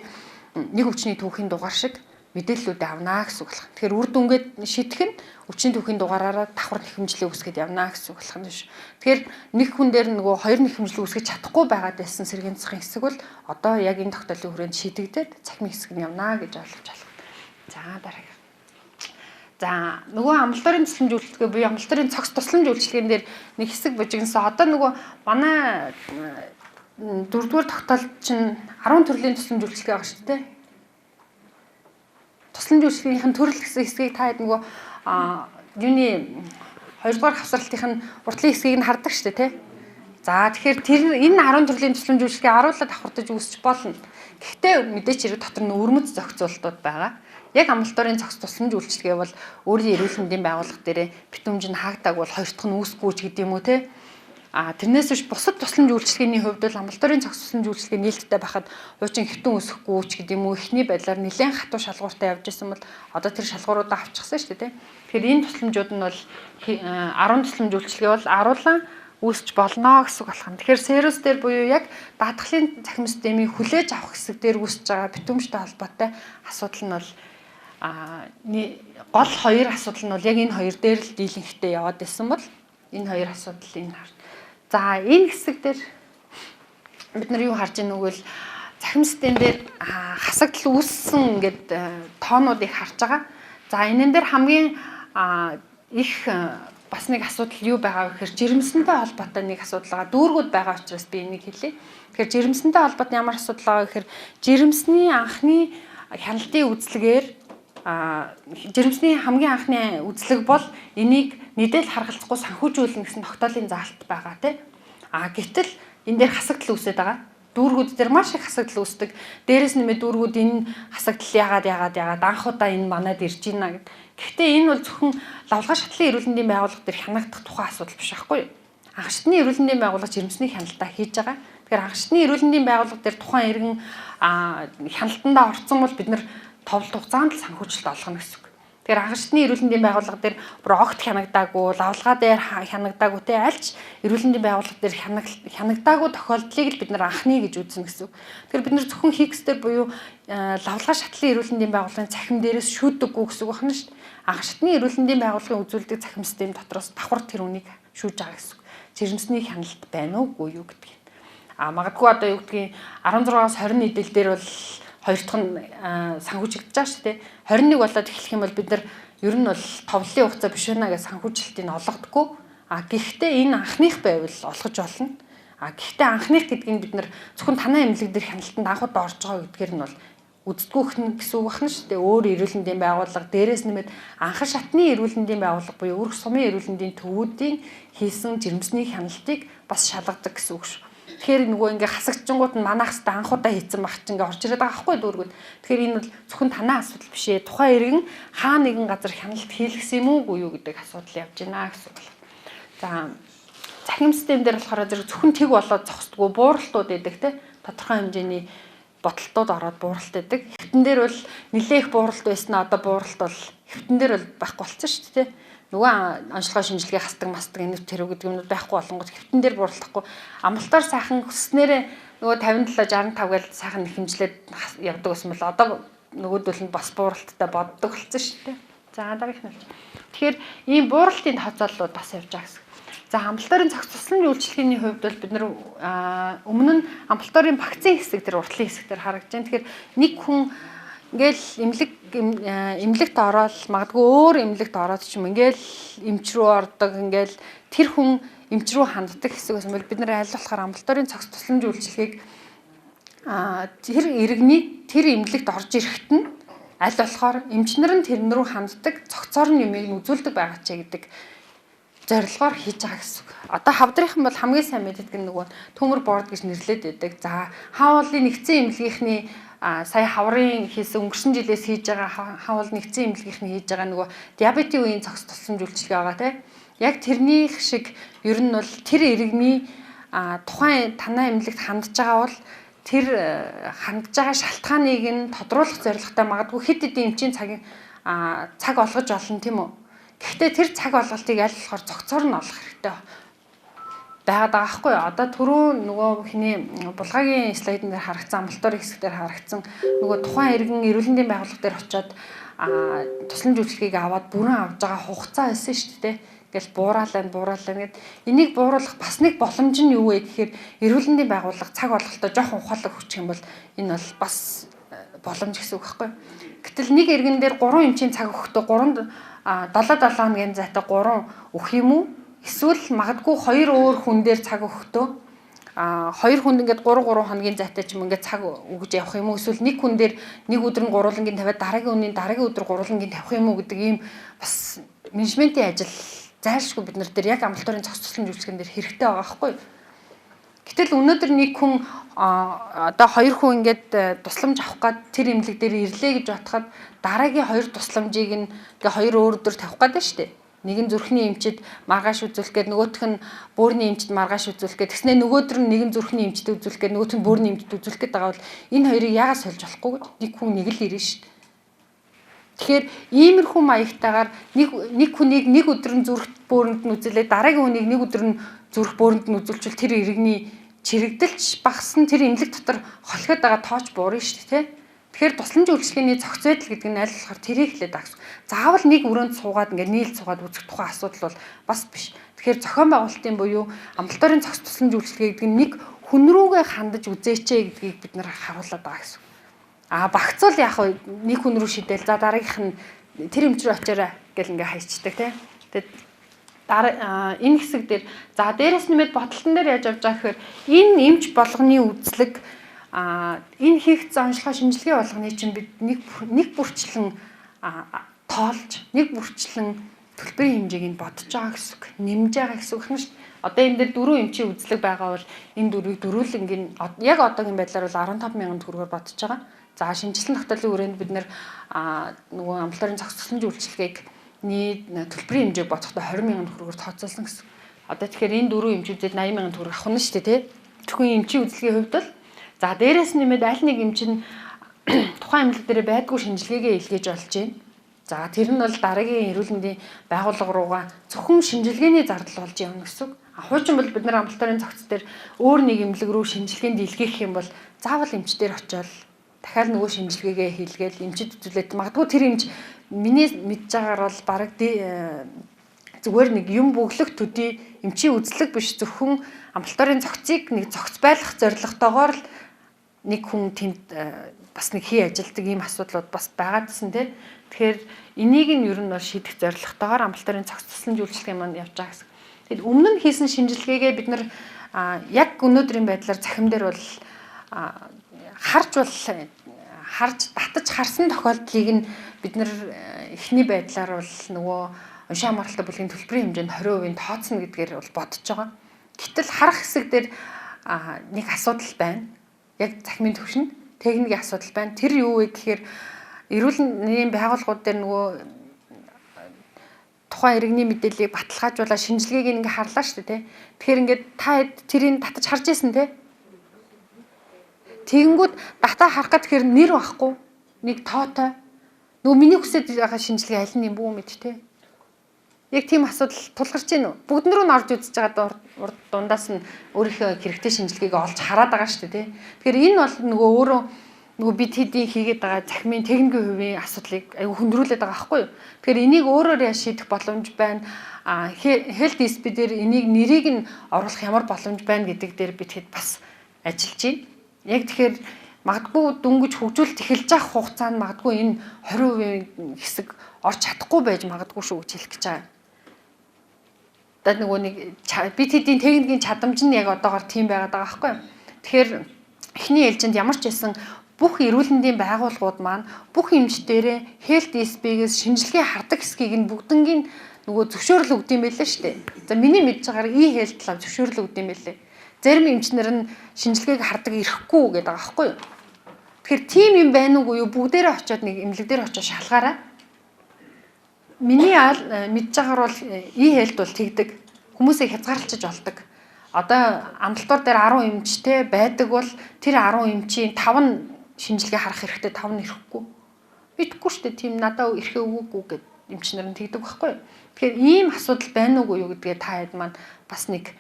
нэг өвчний түүхийн дугаар шиг мэдээллүүдээ авнаа гэсэн үг болох. Тэгэхээр үр дүнгээ шийдэх нь өвчний түүхийн дугаараараа давхар нэхэмжлээ үүсгээд явна гэсэн үг болох нь биш. Тэгэхээр нэг хүн дээр нөгөө хоёр нэхэмжлээ үүсгэж чадахгүй байгаад байсан сэргээн засгийн хэсэг бол одоо яг энэ тогтоолын хүрээнд шийдэгдээд цахимын хэсэг нь явна гэж ойлгож байна. За дараагийн. За нөгөө амбулаторийн тусламж үйлчилгээ буюу амбулаторийн цогц тусламж үйлчилгээн дээр нэг хэсэг бужигнасан. Одоо нөгөө манай дөрөвдүгээр тогтоол чинь 10 төрлийн тусламж үйлчилгээ байгаа шүү дээ. Тусламж үйлчилгээнийх нь төрөл гэсэн хэсгийг та хэд нөгөө юуны хоёрдугаар хавсралтынх нь уртлын хэсгийг нь хардаг шүү дээ, тий. За тэгэхээр тэр энэ 10 төрлийн тусламж үйлчилгээ аруулаад давхардаж үүсч болно. Гэхдээ мэдээч хэрэг дотор нь өвөрмөц зохицуултууд байгаа. Яг амбулаторийн цогц тусламж үйлчилгээ бол өөрийн эрүүл мэндийн байгууллага дээрээ битүүмж нь хаагдаагүй бол хоёр дахь нь үүсэхгүй ч гэдэг юм уу, тий. Тэрнээс биш бусад тусламж үйлчилгээний хувьд бол амбулаторийн цогц тусламж үйлчилгээ нээлттэй байхад хуучин хэвтэн өсөхгүй ч гэдэг юм уу, эхний байдлаар нэлээд хатуу шалгууртай явж исэн бол одоо тэр шалгууруудаа авчихсан шүү дээ, тийм. Тэгэхээр энэ тусламжууд нь бол 10 тусламж үйлчилгээ бол аруулан үүсч болно гэсэн үг болох юм. Тэгэхээр сервис дээр буюу яг даатгалын цахим системийг хүлээж авах хэсэг дээр үүсэж байгаа битүүмжтэй холбоотой асуудал нь бол гол хоёр асуудал нь бол яг энэ хоёр дээр л дийлэнхтэй яваад исэн бол энэ хоёр асуудал энэ харна. За, энэ хэсэг дээр бид нар юу харж ийнө гэвэл цахим систем дээр хасагдал үүссэн ингээд тоонуудыг харж байгаа. За, энэн дээр хамгийн их бас нэг асуудал юу байгаа вэ гэхээр жирэмсэнтэй холбоотой нэг асуудал байгаа. Дүүргүүд байгаа учраас би энийг хэлье. Тэгэхээр жирэмсэнтэй холбоотой ямар асуудал байгаа гэхээр жирэмсний анхны хяналтын үзлэгээр, жирэмсний хамгийн анхны үзлэг бол энийг нийлээл харгалзахгүй санхүүжүүлнэ гэсэн тогтоолын заалт байгаа, тий. Гэтэл энэ дээр хасагдал үүсээд байгаа. Дүүргүүд дээр маш их хасагдал үүсдэг. Дээрээс нэмээд дүүргүүд энэ хасагдал яагаад анх удаа энэ манад ирж байна гэд. Гэхдээ энэ бол зөвхөн лавлгаа шатлалын эрүүл мэндийн байгууллага дээр хянагдах тухайн асуудал биш байхгүй юу? Анх шатны эрүүл мэндийн байгууллага жирэмсний хяналтаа хийж байгаа. Тэгэхээр анх шатны эрүүл мэндийн байгууллага дээр тухайн иргэн хяналтандаа орцсон бол бид нар товлт хугацаанд л санхүүжилт олгоно гэсэн үг. Тэгэхээр анх шатны эрүүл мэндийн байгууллага дээр бүр огт хянагдаагүй, лавлгаа дээр хянагдаагүй, те, альч эрүүл мэндийн байгууллага дээр хянагдаагүй тохиолдлыг л бид нар анхны гэж үзнэ гэсэн үг. Тэгэхээр бид нар зөвхөн хикс дээр буюу лавлгаа шатлалын эрүүл мэндийн байгууллагын цахим дээрээс шүүддэггүй гэсэн үг байна шүү дээ. Анх шатны эрүүл мэндийн байгууллагын үзүүлдэг цахим систем дотроос давхар тэр үнийг шүүж байгаа гэсэн үг. Жирэмсний хяналт байна уугүй юу гэдгийг. Магадгүй одоо юу гэдгийг 16-аас 20 нийлэл дээр бол хоёр дахь нь санхүүжигдэж байгаа шүү дээ. 21 болоод эхлэх юм бол бид нар ер нь бол товллын хугацаа биш байна гэж санхүүжилтийг олгодоггүй. Гэхдээ энэ анхных байвал олгож болно. Гэхдээ анхных гэдгийг бид нар зөвхөн танай эмнэлэг дээр хяналтанд анх удаа орж байгаа гэдгээр нь бол үздэггүйх нь гэсэн үг байна шүү дээ. Өөр эрүүл мэндийн байгууллага дээрээс нэмээд анхан шатны эрүүл мэндийн байгууллага буюу өрх сумын эрүүл мэндийн төвүүдийн хийсэн жирэмсний хяналтыг бас шалгадаг гэсэн үг шүү. Тэгэхээр нөгөө ингээ хасагчингууд нь манайх хэвээр анх удаа хийцэн баг чи ингээ орж ирээд байгаа байхгүй дүүргүүд. Тэгэхээр энэ бол зөвхөн танаа асуудал биш ээ. Тухайн иргэн хаа нэгэн газар хяналт хийлгэсэн юм уугүй юу гэдэг асуудал явж байна гэсэн үг. За, цахим систем дээр болохоор зэрэг зөвхөн тэг болоод зогсдгоо, бууралтууд байдаг те. Тодорхой хэмжээний бодолтууд ороод бууралт байдаг. Хэвтэн дээр бол нэлээх бууралт байсан, одоо бууралт бол хэвтэн дээр бол байхгүй болсон шүү дээ. Нөгөө онцлогоо шинжилгээ хасдаг мастаг энэ тэр гэдэг юмнууд байхгүй болонгод хэвтэн дээр бууралдахгүй. Амлалтаар сайхан хүснээрээ нөгөө 57 65 гээл сайхан хэмжлээд явдаг гэсэн бол одоо нөгөөдөл нь бас бууралттай боддог болсон шүү дээ. За, дараагийнх нь. Тэгэхээр ийм бууралтын тооцооллууд бас явж байгаа гэсэн. За, амбулаторийн зохиц тусламж үйлчилгээний хувьд бол бид нар өмнө нь амбулаторийн вакцины хэсэг дээр, уртлын хэсэг дээр харагдаж байна. Тэгэхээр нэг хүн ингээл эмнэлэгт ороод, магадгүй өөр эмнэлэгт ороод ч юм, ингээл эмч рүү ордог, ингээл тэр хүн эмч рүү ханддаг хэсэг байсан бол бид нар аль болохоор амбулаторийн цогц тусламж үйлчилгээг тэр иргэний тэр эмнэлэгт орж ирэхэд нь аль болохоор эмчнэр нь тэрэн рүү ханддаг, цогцоор нь юмыг нь үзүүлдэг байгаа ч гэдэг зорилгоор хийж байгаа гэсэн үг. Одоо хавдрынхан бол хамгийн сайн мэддэг нь нөгөө төмөр борд гэж нэрлээд байдаг. За, хауулын нэгдсэн эмнэлгийнхний сая хаврын хийсэн, өнгөрсөн жилээс хийж байгаа хаавал нэгдсэн эмнэлгийнхний хийж байгаа нөгөө диабетийн үеийн цогц тусламж үйлчилгээ байгаа, тийм. Яг тэрнийх шиг ер нь бол тэр иргэний тухайн танай эмнэлэгт хандж байгаа бол тэр хандж байгаа шалтгааныг нь тодруулах зорилготой магадгүй хэд хэдэн эмчийн цагийн цаг олгож олно, тийм үү? Гэхдээ тэр цаг олголтыг аль болохоор цогцоор нь олох хэрэгтэй байгаад байгаа байхгүй юу? Одоо түрүү нөгөө хиний булгаагийн слайдн дээр харагдсан, амбулаторийн хэсэг дээр харагдсан нөгөө тухайн иргэн эрүүл мэндийн байгууллага дээр очиод тусламж үйлчилгээг аваад бүрэн авж байгаа хугацаа байсан шүү дээ. Ингээл бууралаа бууралаа гэд энийг бууруулах бас нэг боломж нь юу вэ гэхээр эрүүл мэндийн байгууллага цаг олголтоо жоохон ухаалаг хүчих юм бол энэ бол бас боломж гэсэн үг байхгүй юу? Гэтэл нэг иргэн дээр 3 эмчийн цаг өгөхдөө 3 7 7 хоногийн зайтай 3 өгөх юм уу? Эсвэл магадгүй хоёр өөр хүн дээр цаг өгөхдөө хоёр хүнд ингээд 3 3 хоногийн зайтай ч юм ингээд цаг өгж явах юм уу? Эсвэл нэг хүн дээр нэг өдөр нь гурвангийн тавиад дараагийн үнийн дараагийн өдөр гурвангийн тавих юм уу гэдэг ийм бас менежментийн ажил зайлшгүй бид нар дээр яг амбулаторийн зохиц тусламж үйлчилгээнд дээр хэрэгтэй байгаа байхгүй юу? Гэтэл өнөөдөр нэг хүн, одоо хоёр хүн ингээд тусламж авах гад тэр эмнэлэг дээр ирлээ гэж бодоход дараагийн хоёр тусламжийг нь ингээ хоёр өөр өдөр тавих гээд байна шүү дээ. Нэг нь зүрхний эмчид маргааш үзүүлэх гээд, нөгөөх нь бөөрийн эмчид маргааш үзүүлэх гээд, тэгснэ нөгөөдөр нь нэг нь зүрхний эмчид үзүүлэх гээд, нөгөөх нь бөөрийн эмчид үзүүлэх гээд байгаа бол энэ хоёрыг яагаад сольж болохгүй гэж, нэг хүн нэг л ирнэ шүү дээ. Тэгэхээр иймэрхүү маягтайгаар нэг хүнийг нэг өдөр нь зүрх бөөрөнд нь үзүүлээд, дараагийн хүнийг нэг өдөр нь зүрх бөөрөнд нь үзүүлчихвэл тэр иргэний чирэгдэлч багасна, тэр эмнэлэг дотор холхиод байгаа тооч буурна шүү дээ, тэ. Тэгэхээр тусламж үйлчилгээний зохиц байдал гэдэг нь аль болохоор тэрийг хэлээд байгаа гэсэн. Заавал нэг өрөөнд суугаад ингээд нийл суугаад үзэх тухайн асуудал бол бас биш. Тэгэхээр зохион байгуулалтын буюу амбулаторийн зохиц тусламж үйлчилгээ гэдэг нь нэг хүн рүүгээ хандаж үзээчээ гэдгийг бид нар харуулад байгаа гэсэн. А багцуул яг нэг хүн рүү шидэл, за дараагийнх нь тэр эмч рүү очиорой гэл ингээ хайчдаг, тий. Тэгээд дараа энэ хэсэг дээр, за дээрэс нэмээд бодолтон дээр яаж явж байгаа гэхээр энэ эмч болгоны үзлэг, энэ хийгдсэн онцлогоо шинжилгээ болгоны чинь бид нэг бүрчлэн тоолж, нэг бүрчлэн төлбөрийн хэмжээг нь бодож байгаа гэсэн үг, нэмж байгаа гэсэн үг юм шүү дээ. Одоо энэ дээр дөрвөн эмчийн үзлэг байгаа бол энэ дөрвийг дөрвөлнгийн яг одоогийн байдлаар бол 15,000 төгрөгөөр бодож байгаа. За шинжилсэн тогтоолын хүрээнд бид нэр нөгөө амбулаторийн зохиц тусламж үйлчилгээг төлбөрийн хэмжээг бодохдоо 20,000 төгрөгөөр тооцоолсон гэсэн. Одоо тэгэхээр энэ дөрвөн эмч үзээд 80,000 төгрөг авах нь шүү дээ, тий. Зөвхөн эмчийн үзлэгийн хувьд бол, за дээрэс нэмээд аль нэг эмч нь тухайн эмнэлэг дээр байдгүй шинжилгээгээ илгээж болж байна. За тэр нь бол дараагийн эрүүл мэндийн байгууллага руугаа зөвхөн шинжилгээний зардал болж явна гэсэн үг. Хуучин бол бид нар амбулаторийн зохиц дээр өөр нэг эмнэлэг рүү шинжилгээнд илгээх юм бол заавал эмч дээр очиод дахиад нөгөө шинжилгээгээ хийлгээл, эмчид үзүүлээд, магадгүй тэр эмч миний мэдж байгаагаар бол бараг зүгээр нэг юм бөглөх төдий эмчийн үзлэг биш, зөвхөн амбулаторийн зохицыг нэг зохиц байлгах зорилготойгоор л нэг хүн тэнд бас нэг хий ажилдаг ийм асуудлууд бас байгаадсэн, тий. Тэгэхээр энийг нь ер нь бол шийдэх зорилготойгоор амбулаторийн зохиц тусламж үйлчилгээ маань явж байгаа гэсэн. Тэгэд өмнө нь хийсэн шинжилгээгээ бид нар яг өнөөдрийн байдлаар цахим дээр бол харж татаж харсан тохиолдлыг нь бид нар эхний байдлаар бол нөгөө уншин хамааралтай бүлгийн төлбөрийн хэмжээнд 20% тооцно гэдгээр бол бодож байгаа. Гэтэл харах хэсэг дээр нэг асуудал байна. Яг цахимын төвшөнд техникийн асуудал байна. Тэр юу вэ гэхээр эрүүл мэндийн байгууллагууд дээр нөгөө тухайн иргэний мэдээллийг баталгаажуулаад шинжилгээг ингээ харлаа шүү дээ, тэ. Тэгэхээр ингээд та тэрийг татаж харж ирсэн, тэ. Тэгэнгүүт дата харах гэхээр нэр байхгүй. Нэг тоотой. Нөгөө миний хүсэж байгаа шинжилгээ аль нь юм бүү мэд, тэ. Яг тийм асуудал тулгарч байна уу? Бүгд нөрөө нь орж үзэж байгаа урд дундаас нь өөрийнхөө хэрэгтэй шинжилгээг олж хараад байгаа шүү дээ, тэ. Тэгэхээр энэ бол нөгөө өөрөө нөгөө бид хэдийн хийгээд байгаа цахимын техникийн хувийн асуудлыг айгүй хүндрүүлээд байгаа байхгүй юу? Тэгэхээр энийг өөрөөр яаж шийдэх боломж байна? Health DSP дээр энийг нэрийг нь оруулах ямар боломж байна гэдэг дээр бид хэд бас ажиллаж байна. Яг тэгэхээр магадгүй дөнгөж хөгжүүлэлт эхэлж байгаа хугацаанд магадгүй энэ 20% хэсэг орч чадахгүй байж магадгүй шүү гэж хэлэх гэж байгаа. Одоо нөгөө нэг бид хэдийн техникийн чадамж нь яг одоогоор тийм байгаад байгаа байхгүй юу? Тэгэхээр эхний ээлжинд ямар ч байсан бүх эрүүл мэндийн байгууллагууд маань бүх эмч дээрээ Health DSP-гээс шинжилгээ хардаг хэсгийг нь бүгднгийн нөгөө зөвшөөрөл өгд юм байлээ шүү дээ. За миний мэдж байгаагаар e-health lab зөвшөөрөл өгд юм байлээ. Зарим эмчнэр нь шинжилгээг хардаг ирэхгүй гэдэг байгаа байхгүй юу? Тэгэхээр тийм юм байна уугүй юу? Бүгдээрээ очиод нэг эмнэлэг дээр очиод шалгаарай. Миний мэдж байгаагаар бол e-health бол тэгдэг. Хүмүүсийг хязгаарлалчиж болдог. Одоо амбулатори дээр 10 эмчтэй байдаг бол тэр 10 эмчийн 5 нь шинжилгээ харах хэрэгтэй, 5 нь ирэхгүй. Мэдхгүй шүү дээ. Тийм надад эрхээ өгөөгүй гэд эмчнэр нь тэгдэг байхгүй юу? Тэгэхээр ийм асуудал байна уугүй юу гэдгээ та хэд маань бас нэг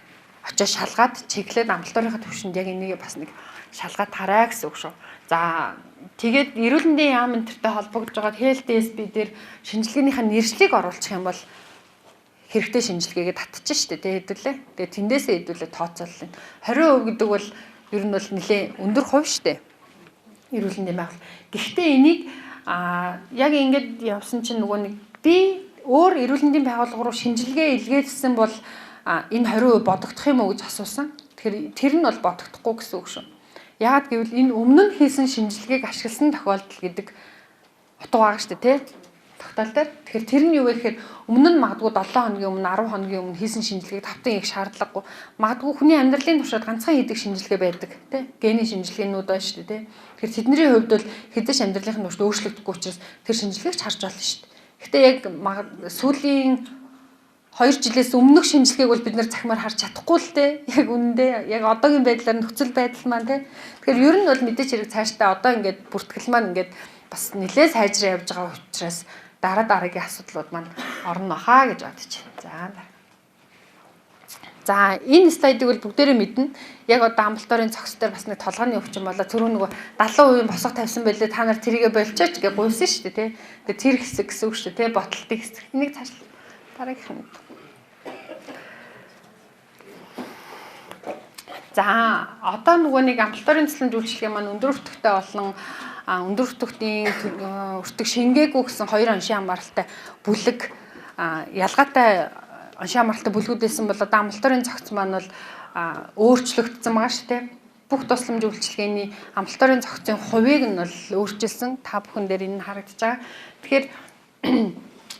очиж шалгаад чиглээд амбулаторийнхаа төвшөнд яг энийг бас нэг шалгаад хараа гэсэн үг шүү. За тэгээд эрүүл мэндийн яам энэ тэртэй холбогдож байгаа Health DSP дээр шинжилгээнийхээ нэршлиг оруулчих юм бол хэрэгтэй шинжилгээгээ татчих штэ, тэ, хэдүүлээ. Тэгээд тэндээсээ хэдүүлээ тооцооллоо. 20% гэдэг бол ер нь бол нэлээд өндөр хувь штэ. Эрүүл мэндийн байгууллага. Гэхдээ энийг яг ингэж явсан чинь нөгөө нэг би өөр эрүүл мэндийн байгууллага руу шинжилгээ илгээсэн бол энэ 20% бодогдох юм уу гэж асуусан. Тэгэхээр тэр нь бол бодогдохгүй гэсэн үг шүү. Яагаад гэвэл энэ өмнө нь хийсэн шинжилгээг ашигласан тохиолдол гэдэг утга байгаа шүү дээ, тий? Тогтоол дээр. Тэгэхээр тэр нь юу вэ гэхээр өмнө нь магадгүй 7 хоногийн өмнө, 10 хоногийн өмнө хийсэн шинжилгээг тавтан их шаардлагагүй. Магадгүй хүний амьдралын туршид ганцхан хийдэг шинжилгээ байдаг, тий? Генийн шинжилгээнүүд байна шүү дээ, тий? Тэгэхээр тэдний хувьд бол хэзээ ч амьдралын туршид өөрчлөгдөхгүй учраас тэр шинжилгээг ч харж болно шүү дээ. Гэтэ яг сүүлийн 2 жилээс өмнөх шинжилгээг бол бид нэр захимаар харж чадахгүй л те. Яг үнэндээ яг одоогийн байдлаар нөхцөл байдал маань те. Тэгэхээр ер нь бол мэдээч хэрэг цаашдаа одоо ингээд бүртгэл маань ингээд бас нэлээд сайжраа явж байгаа учраас дараа дараагийн асуудлууд маань орно хаа гэж бодож байна. За. За энэ слайдыг бол бүгдээрээ мэднэ. Яг одоо амбулаторийн цогц дээр бас нэг толгойн өвчин болоо түрүү нөгөө 70% босго тавьсан байлээ, та нар тэрийгэ болчооч гэж гуйсан шүү дээ тий. Тэгээ тэр хэсэг гэсэн үг шүү дээ тий. Боталтын хэсэг. Энийг цааш дараагийнх нь. За одоо нөгөө нэг амбулаторийн тусламж үйлчилгээ маань өндөр өртөгтэй болон өндөр өртөгтийн өртөг шингээгүй гэсэн хоёр оншийн хамааралтай бүлэг ялгаатай оншийн хамааралтай бүлгүүдээсэн бол одоо амбулаторийн зохиц маань бол өөрчлөгдсөн байгаа шүү дээ. Бүх тусламж үйлчилгээний амбулаторийн зохицын хувийг нь бол өөрчилсөн. Та бүхэн дээр энэ нь харагдаж байгаа. Тэгэхээр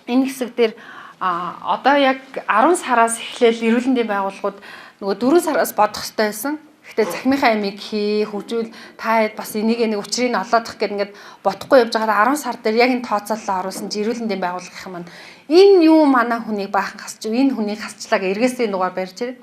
энэ хэсэг дээр одоо яг 10 сараас эхлээл эрүүл мэндийн байгууллагууд нөгөө 4 сараас бодох хэрэгтэй байсан. Гэхдээ цахимынхаа амийг хий, хөгжүүл та хэд бас энийг нэг учрыг нь олоодох гэдэг ингээд бодохгүй явж байгаад 10 сар дээр яг энэ тооцоололоо оруулсан чи эрүүл мэндийн байгууллагынхан маань энэ юу манай хүнийг баахан хасч, энэ хүнийг хасчлаа гэ эргээсээ дугаар барьж ирээ.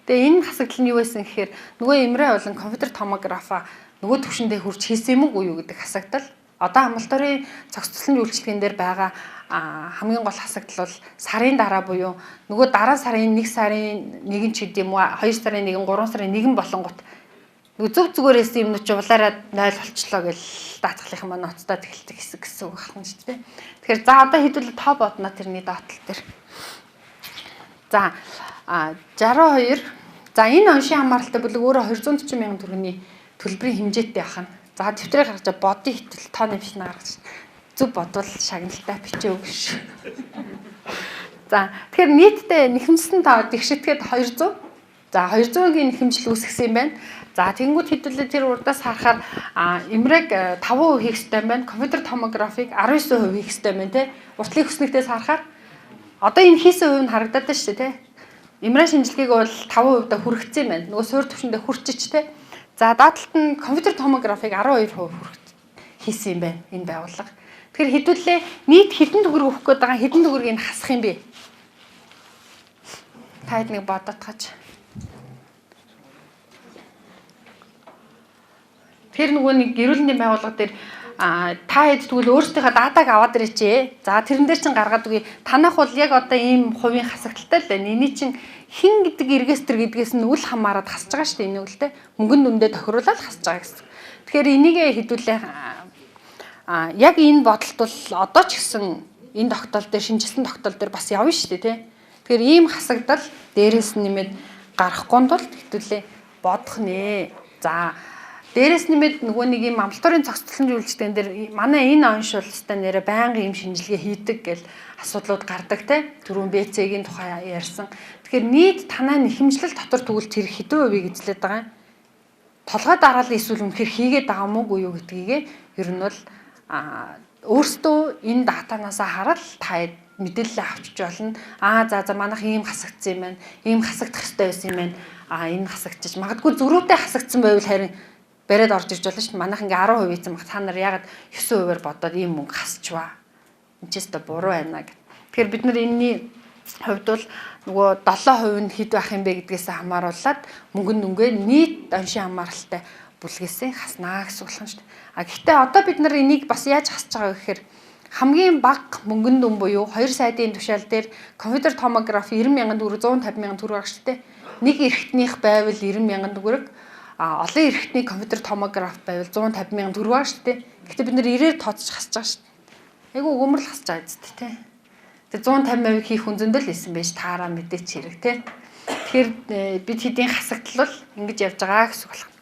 Тэгээ энэ хасагдал нь юу байсан гэхээр нөгөө эмрэ болон компьютер томографа нөгөө төвшөндөө хурж хийсэн юм уу юу гэдэг хасагдал. Одоо амбулаторийн зохицлон үйлчилгээн дээр байгаа хамгийн гол хасагдал бол сарын дараа буюу нөгөө дараа сарын 1 сарын 1 ч гэдэм үү 2 сарын 1 3 сарын 1 болонгот нөгөө зөв зүгээрээс юмнууд чи улаараа 0 болчлоо гэл даатгалынхан маань ноцтой эхэлдэг хэсэг гэсэн үг байна шүү дээ. Тэгэхээр за одоо хэдүүл тоо бодно тэрний доотлол дээр. За 62 за энэ оншийн хамааралтай бүлэг өөрөө 240 мянган төгрөгийн төлбөрийн хэмжээтэй байна. За дэвтрээ гаргаж бодын хэтэл тоо нэмшин гаргаж зөв бодвол шагналтай бичээ өгш. За тэгэхээр нийтдээ нэхэмжсэн тоо тэгшитгээд 200. За 200-ийн нэхэмжил үүсгэсэн юм байна. За тэгэнгүүт хэдүүлээ тэр урдаас харахаар эмрэг 5% хийх ёстой юм байна. Компьютер томографик 19% хийх ёстой юм байна те. Уртлын хөснөгтөөс харахаар одоо энэ хийсэн хувь нь харагдаад байна шүү дээ те. Эмрэ шинжилгээг бол 5% да хүргэсэн юм байна. Нөгөө суур түвшиндээ хүрчиж те. За даатлалт нь компьютер томографик 12% хүргэж хийсэн юм байна энэ байгууллага. Тэгэхээр хэдүүлээ нийт хэдэн төгрөг өгөх гээд байгаа, хэдэн төгрөгийг хасах юм бэ? Та хэд нэг бодоодгаж. Тэр нөгөө нэг эрүүл мэндийн байгууллага дээр та хэд тэгвэл өөрсдийнхөө датаг аваад ирээч. За тэрэн дээр чинь гаргаад үгүй. Танах бол яг одоо ийм хувийн хасагдaltaй л байна. Эний чинь хин гэдэг эргэстэр гэдгээс нь үл хамааран хасж байгаа шүү дээ. Энийг л те мөнгөн дүндээ тохируулаад хасж байгаа гэсэн. Тэгэхээр энийг хэдүүлээ яг энэ бодолт бол одоо ч гэсэн энэ тогтоол дээр шинжилсэн тогтоол дээр бас явна шүү дээ тий. Тэгэхээр ийм хасагдал дээрээс нь нэмээд гарахгүй тул хэдүүлээ бодох нэ. За дээрээс нэмээд нөгөө нэг ийм амбулаторийн зохицлон үйлчлэгэн дээр манай энэ онш бол өстой нэрэ байнгын ийм шинжилгээ хийдэг гэл асуудлууд гардаг те. Түрүүн БЦ-гийн тухай ярьсан. Тэгэхээр нийт танай нэхэмжлэл дотор тэгвэл тэр хэдэн хувийг эзлээд байгаа юм? Толгой дараалал эсвэл үнэхээр хийгээд байгаа мó үгүй юу гэдгийг ер нь бол өөрсдөө энэ датанаасаа хараад та мэдээлэл авчиж болно. Аа за за манайх ийм хасагдсан юм байна. Ийм хасагдах ёстой байсан юм байна. Аа энэ хасагдчих. Магадгүй зөрүүтэй хасагдсан байвал харин бариад орж ирж болно шүү дээ. Манайх ингээ 10% ийцэн баг. Та нар яагаад 9%-аар бодоод ийм мөнгө хасчваа. Энд ч өстой буруу байна гэд. Тэгэхээр бид нар энэний хувьд бол нөгөө 7% нь хэд байх юм бэ гэдгээс хамааруулаад мөнгөн дүнгээ нийт оншийн хамааралтай бүлгээсээ хаснаа гэсэн үг юм шүү дээ. А гэхдээ одоо бид нар энийг бас яаж хасж байгаа вэ гэхээр хамгийн бага мөнгөн дүн буюу 2 сайдын тушаал дээр компьютер томографи 90,000 төгрөг 150,000 төгрөг байгаа шүү дээ. Нэг эрхтнийх байвал 90,000 төгрөг, а олон эрхтний компьютер томограф байвал 150,000 төгрөг байгаа шүү дээ. Гэхдээ бид нар 90-ээр тооцож хасж байгаа шүү дээ. Айгу өгөөмөрлө хасж байгаа зү тэ. Тэр 150% хийх хүн зөндөл исэн байж таараа мэдээч хэрэг тэ. Тэгэхээр бид хэдийн хасагдал бол ингэж явж байгаа гэсэн үг болох.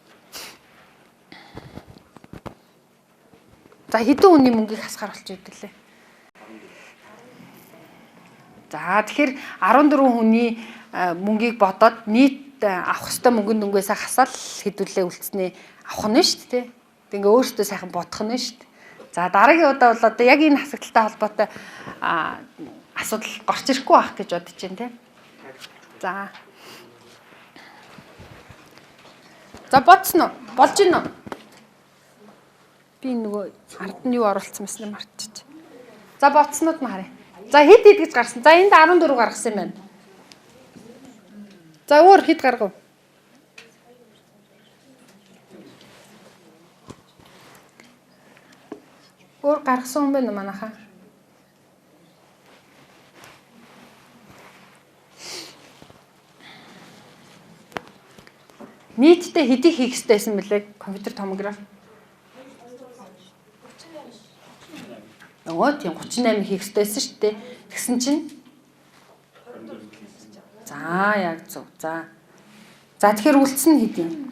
За хэдэн хүний мөнгийг хасгаар болчих гэдэг лээ. За тэгэхээр 14 хүний мөнгийг бодоод нийт авах ёстой мөнгөн дүнгээсээ хасаал хэдүүлээ үлдснээ авах нь шүү дээ. Тэг ингээ өөртөө сайхан бодох нь шүү дээ. За дараагийн удаа бол одоо яг энэ хасагдaltaй холбоотой асуудал гарч ирэхгүй байх гэж бодож байна те. За. За бодсон уу? Болж гин үү? Би нөгөө ард нь юу оруулсан байсан мартчих. За бодснууд нь харъя. За хэд хэд гэж гарсан? За энд 14 гаргасан юм байна. За өөр хэд гаргав? Өөр гаргасан хүн байна уу манайхаа? Нийтдээ хэдийг хийх ёстой байсан бэлээ компьютер томограф? Нөгөө тийм 38 хийх ёстой байсан шүү дээ. Тэгсэн чинь за яг зөв. За. За тэгэхээр үлдсэн нь хэд юм?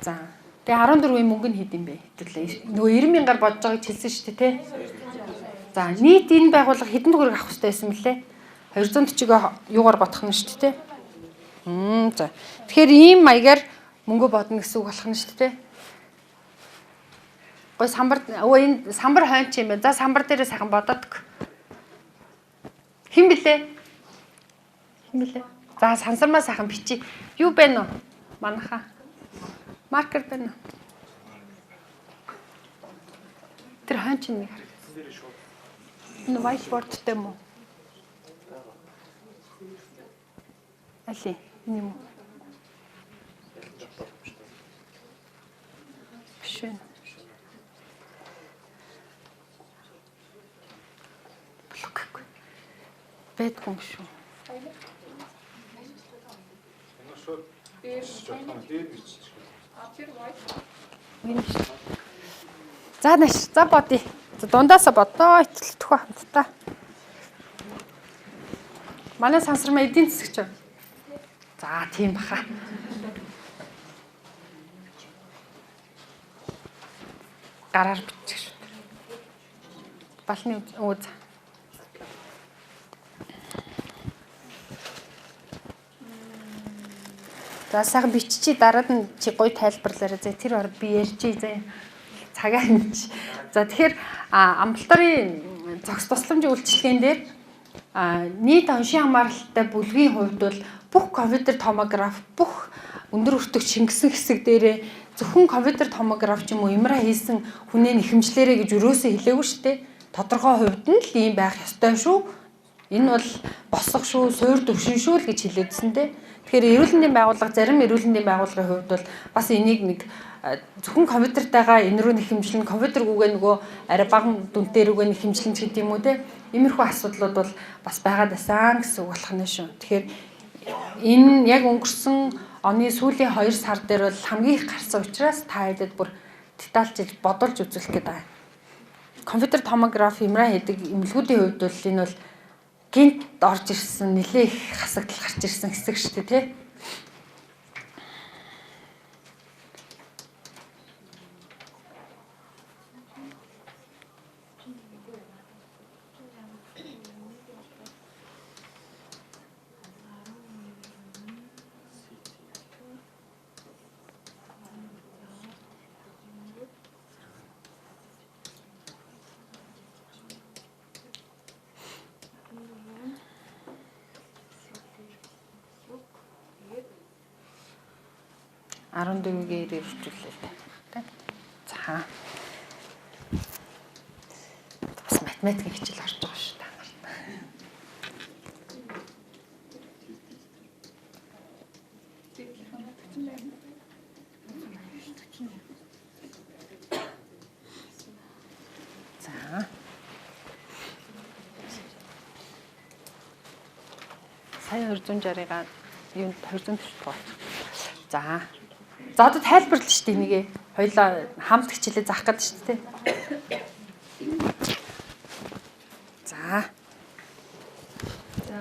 За. Тэгээ 14-ийн мөнгө нь хэд юм бэ? Хэвлээ. Нөгөө 90 мянгаар бодож байгааг хэлсэн шүү дээ, тэ? За, нийт энэ байгууллага хэдэн төгрөг авах ёстой байсан бэлээ? 240-ыг юугаар бодох нь шүү дээ, тэ? За. Тэгэхээр ийм маягаар мөнгө бодно гэсэн үг болох нь шүү дээ. Гой самбар өө энэ самбар хойч юм байна. За самбар дээрээ сайхан бодоод. Хэн блэ? Хэн блэ? За сансармаа сайхан бичиж. Юу байна уу? Манаха. Маркер байна уу? Тэр хойч нэг хараг. Энэ whiteboard-тэй юм уу? Али энэ юм уу? Биш вэ? Блокгүй. Байдгүй юм шүү. Энэ шууд дээр биччих. Энэ биш. За нааш, за бодъё. За дундаасаа бодноо, итлэх хамтдаа. Манай сансармаа эдийн засагч. За тийм баха. Гараар бичих шүү. Балны өө за. За сайхан биччихье, дараад нь чи гоё тайлбарлаарай. За тэр ор би ярьчих зэ. Цагаа хэмж. За тэгэхээр амбулаторийн зохис тусламжийн үйлчилгээнд дээр нийт оншийн хамааралтай бүлгийн хувьд бол бүх компьютер томограф, бүх өндөр өртөг шингэсэн хэсэг дээрээ зөвхөн компьютер томограф ч юм уу MRI хийсэн хүнээ нэхэмжлээрэ гэж өрөөсөө хэлээгүй шүү дээ. Тодорхой хувьд нь л ийм байх ёстой шүү. Энэ бол босго шүү, суур төвшин шүү л гэж хэлээдсэн дээ. Тэгэхээр эрүүл мэндийн байгууллага, зарим эрүүл мэндийн байгууллагын хувьд бол бас энийг нэг зөвхөн компьютертайгаа энэ рүү нэхэмжлэн, компьютергүүгээ нөгөө арай бага дүнтэй рүүгээ нэхэмжлэн ч гэдэг юм уу те. Иймэрхүү асуудлууд бол бас байгаад байсан гэсэн үг болох нь шүү. Тэгэхээр энэ яг өнгөрсөн оны сүүлийн 2 сар дээр бол хамгийн их гарсан учраас та хэдэд бүр детальчилж бодолж үзүүлэх гээд байгаа. Компьютер томограф, MRI хийдэг эмнэлгүүдийн хувьд бол энэ бол гинт орж ирсэн нэлээ их хасагдал гарч ирсэн хэсэг шүү дээ, тэ. Арван дөрвөгийн 90-ээр үржүүлээ л та. За. Бас математикийн хичээл орж байгаа шүү та нарт. За. Сая 260-ыг юунд 240 дугаар. За. За одоо тайлбарлана шүү дээ энийгээ. Хоёлаа хамт хичээлээ заах гэдэг шүү дээ. За. За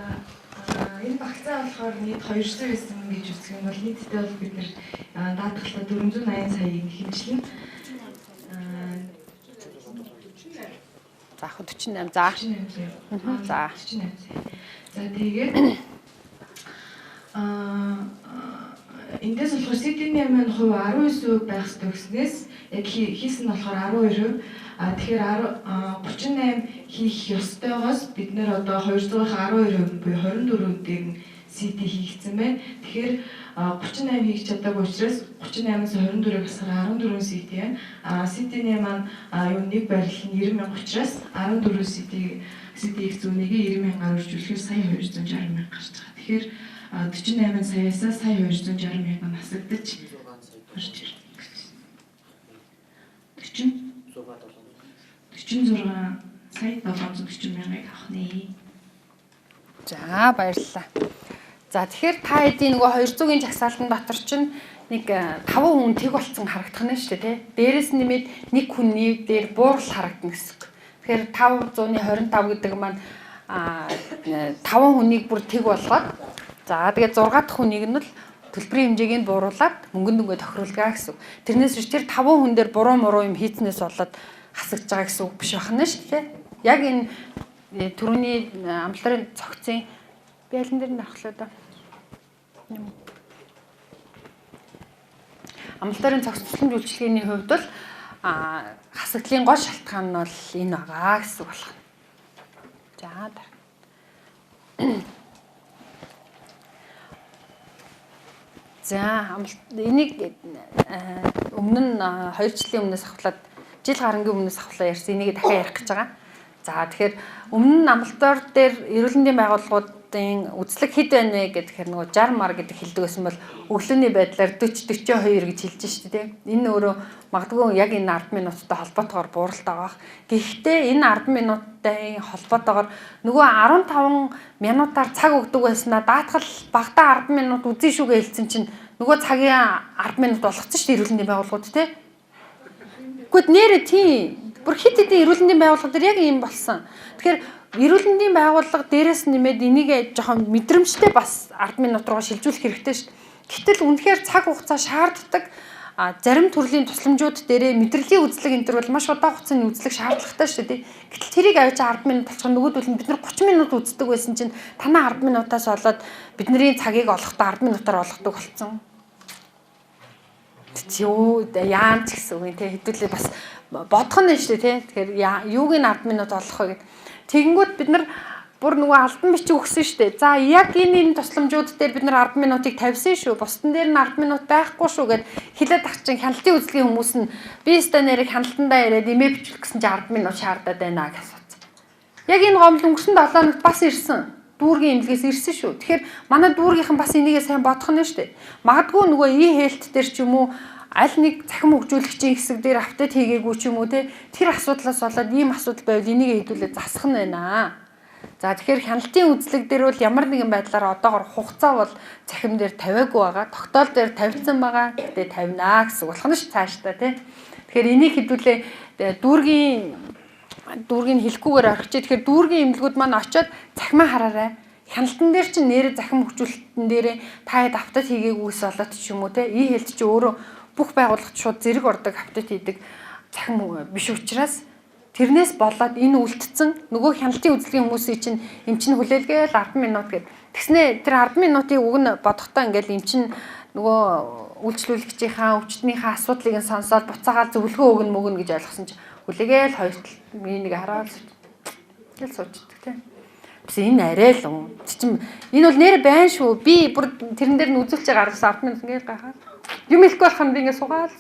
энэ багцаа болохоор нийт 209 гэж үзэх юм бол нийтдээ бол бид нэр даатгалаа 480 саяыг хэмжлэн. За 48 за. 48 За. 48 сая. За тэгээд эндээс болохоор CD-ний маань хувь 19% байх ёстой гэснээс яг хийсэн нь болохоор 12%. Тэгэхээр 38 хийх ёстойгоос бид нэр одоо 200-ийн 12% буюу 24 дээр нь CD хийгдсэн байна. Тэгэхээр 38 хийх чадаагүй учраас 38-аас 24-ийг хасахаар 14 CD байна. CD-ний маань юу нэг барилал нь 90 мянга учраас 14 CD-ийг зүүнийгээ 90 мянгаар үржүүлэхээр сая 260 мянга гарч байгаа. Тэгэхээр 48 саяас сая 260 мянган хасагдаж орж ирнэ. 46 сая 740 мянгаыг авах нэ. За баярлалаа. За тэгэхээр та хэдийн нөгөө 200-ийн жагсаалтан дотор чинь нэг 5 хүн тэг болцсон харагдах нь шүү дээ, тий. Дээрээс нэмээд нэг хүний дээр буурал харагдана гэсэн үг. Тэгэхээр 525 гэдэг маань 5 хүнийг бүр тэг болгоод за тэгээд 6 дахь хүнийг нь л төлбөрийн хэмжээг нь бууруулад мөнгөн дүнгээ тохируулгаа гэсэн үг. Тэрнээс биш тэр 5 хүн дээр буруу муруу юм хийцнээс болоод хасагдж байгаа гэсэн үг биш байна шүү дээ. Яг энэ түрүүний амлалтын цогцын би аль нь дээр нь авахлаа да. Амлалтын цогц тусламж үйлчилгээний хувьд бол хасагдлын гол шалтгаан нь бол энэ байгаа гэсэн үг болох. За За энийг өмнө нь 2 жилийн өмнөөс авахлаад жил гарангийн өмнөөс авахлаа ярьсан. Энийг дахиад ярих гэж байгаа. За тэгэхээр өмнө нь амлалтаар дээр эрүүл мэндийн байгууллагуудын үзлэг хэд байна вэ гэхээр нөгөө 60 мар гэдэг хэлдэг байсан бол өглөөний байдлаар 40 42 гэж хэлж штэ тий. Энэ өөрөө магадгүй яг энэ 10 минуттай холбоотойгоор бууралт байгаа бах. Гэхдээ энэ 10 минуттай холбоотойгоор нөгөө 15 минутаар цаг өгдөг байснаа даатгал багадаа 10 минут үзэн шүүгээ хэлсэн чинь нөгөө цагийн 10 минут болгоцсон шүү дээ эрүүл мэндийн байгууллагууд тий. Гэхдээ нэрээ тийм бүр хит хитэн эрүүл мэндийн байгууллага дээр яг ийм болсон. Тэгэхээр эрүүл мэндийн байгууллага дээрээс нэмээд энийг жоохон мэдрэмжтэй бас 10 минут руу шилжүүлэх хэрэгтэй шүү. Гэтэл үнэхээр цаг хугацаа шаарддаг зарим төрлийн тусламжууд дээрээ мэдрэлийн үзлэг энэ төр бол маш удаан хугацааны үзлэг шаардлагатай шүү дээ. Гэтэл тэрийг авч 10 минут болчихсон нөгөөдөл нь бид нар 30 минут үздэг байсан чинь танаа 10 минутаас болоод бидний цагийг олохдоо 10 минутаар олгодог болсон. Юу яан ч гэсэн үг юм те хэдүүлээ бас бодох нь шүү дээ те. Тэгэхээр юуг нь 10 минут олох вэ гэд. Тэгэнгүүт бид нар бүр нөгөө албан бичиг өгсөн шүү дээ. За яг энэ тусламжууд дээр бид нар 10 минутыг тавьсан шүү. Бусдан дээр нь 10 минут байхгүй шүү гэд хилээд ах чинь хяналтын үзлэгийн хүмүүс нь би өстой нэрийг хяналтандаа ирээд имээ бичлэх гэсэн чинь 10 минут шаардаад байна гэж асуусан. Яг энэ гомдол өнгөрсөн 7 хоногт бас ирсэн. Дүүргийн эмнэлгээс ирсэн шүү. Тэгэхээр манай дүүргийнхэн бас энийгээ сайн бодох нь шүү дээ. Магадгүй нөгөө e-health дээр ч юм уу аль нэг цахим хөгжүүлэгчийн хэсэг дээр апдейт хийгээгүй ч юм уу те тэр асуудлаас болоод ийм асуудал байвал энийг хэдүүлээ засах нь байна. За тэгэхээр хяналтын үзлэг дээр бол ямар нэгэн байдлаар одоогор хугацаа бол цахим дээр тавиагүй байгаа. Тогтоол дээр тавьсан байгаа. Гэтэ тавина гэсэн үг болох нь ш цаашдаа те. Тэгэхээр энийг хэдүүлээ дүүргийн хэлэхгүйгээр орхичих. Тэгэхээр дүүргийн эмнэлгүүд маань очиод цахимаа хараарай. Хяналтан дээр чинь нэрээ захим хөгжүүлэлтэн дээрээ та хэд апдейт хийгээгүйс болоод ч юм уу те. E-health чи өөрөө бүх байгууллагт шууд зэрэг ордог апдейт хийдэг цахим биш учраас тэрнээс болоод энэ үлдсэн нөгөө хяналтын үзлэгийн хүмүүсийн чинь эм чинь хүлээлгээл 10 минут гэд. Тэгснэ тэр 10 минутын үг нь бодохдоо ингээл эм чинь нөгөө үйлчлүүлэгчийнхаа өвчтнийхээ асуудлыг нь сонсоод буцаагаал зөвлөгөө өгнө мөгнө гэж ойлгосон чинь хүлээгээл хоёр тал нэг хараад тэгэл суучдаг тийм. Бас энэ арай л юм. Чинь энэ бол нэр байна шүү. Би бүр тэрэн дээр нь үзүүлж байгаа 10 минут ингээл гайхаад. Юм хэлэхгүй болох юм би ингээ суугаал.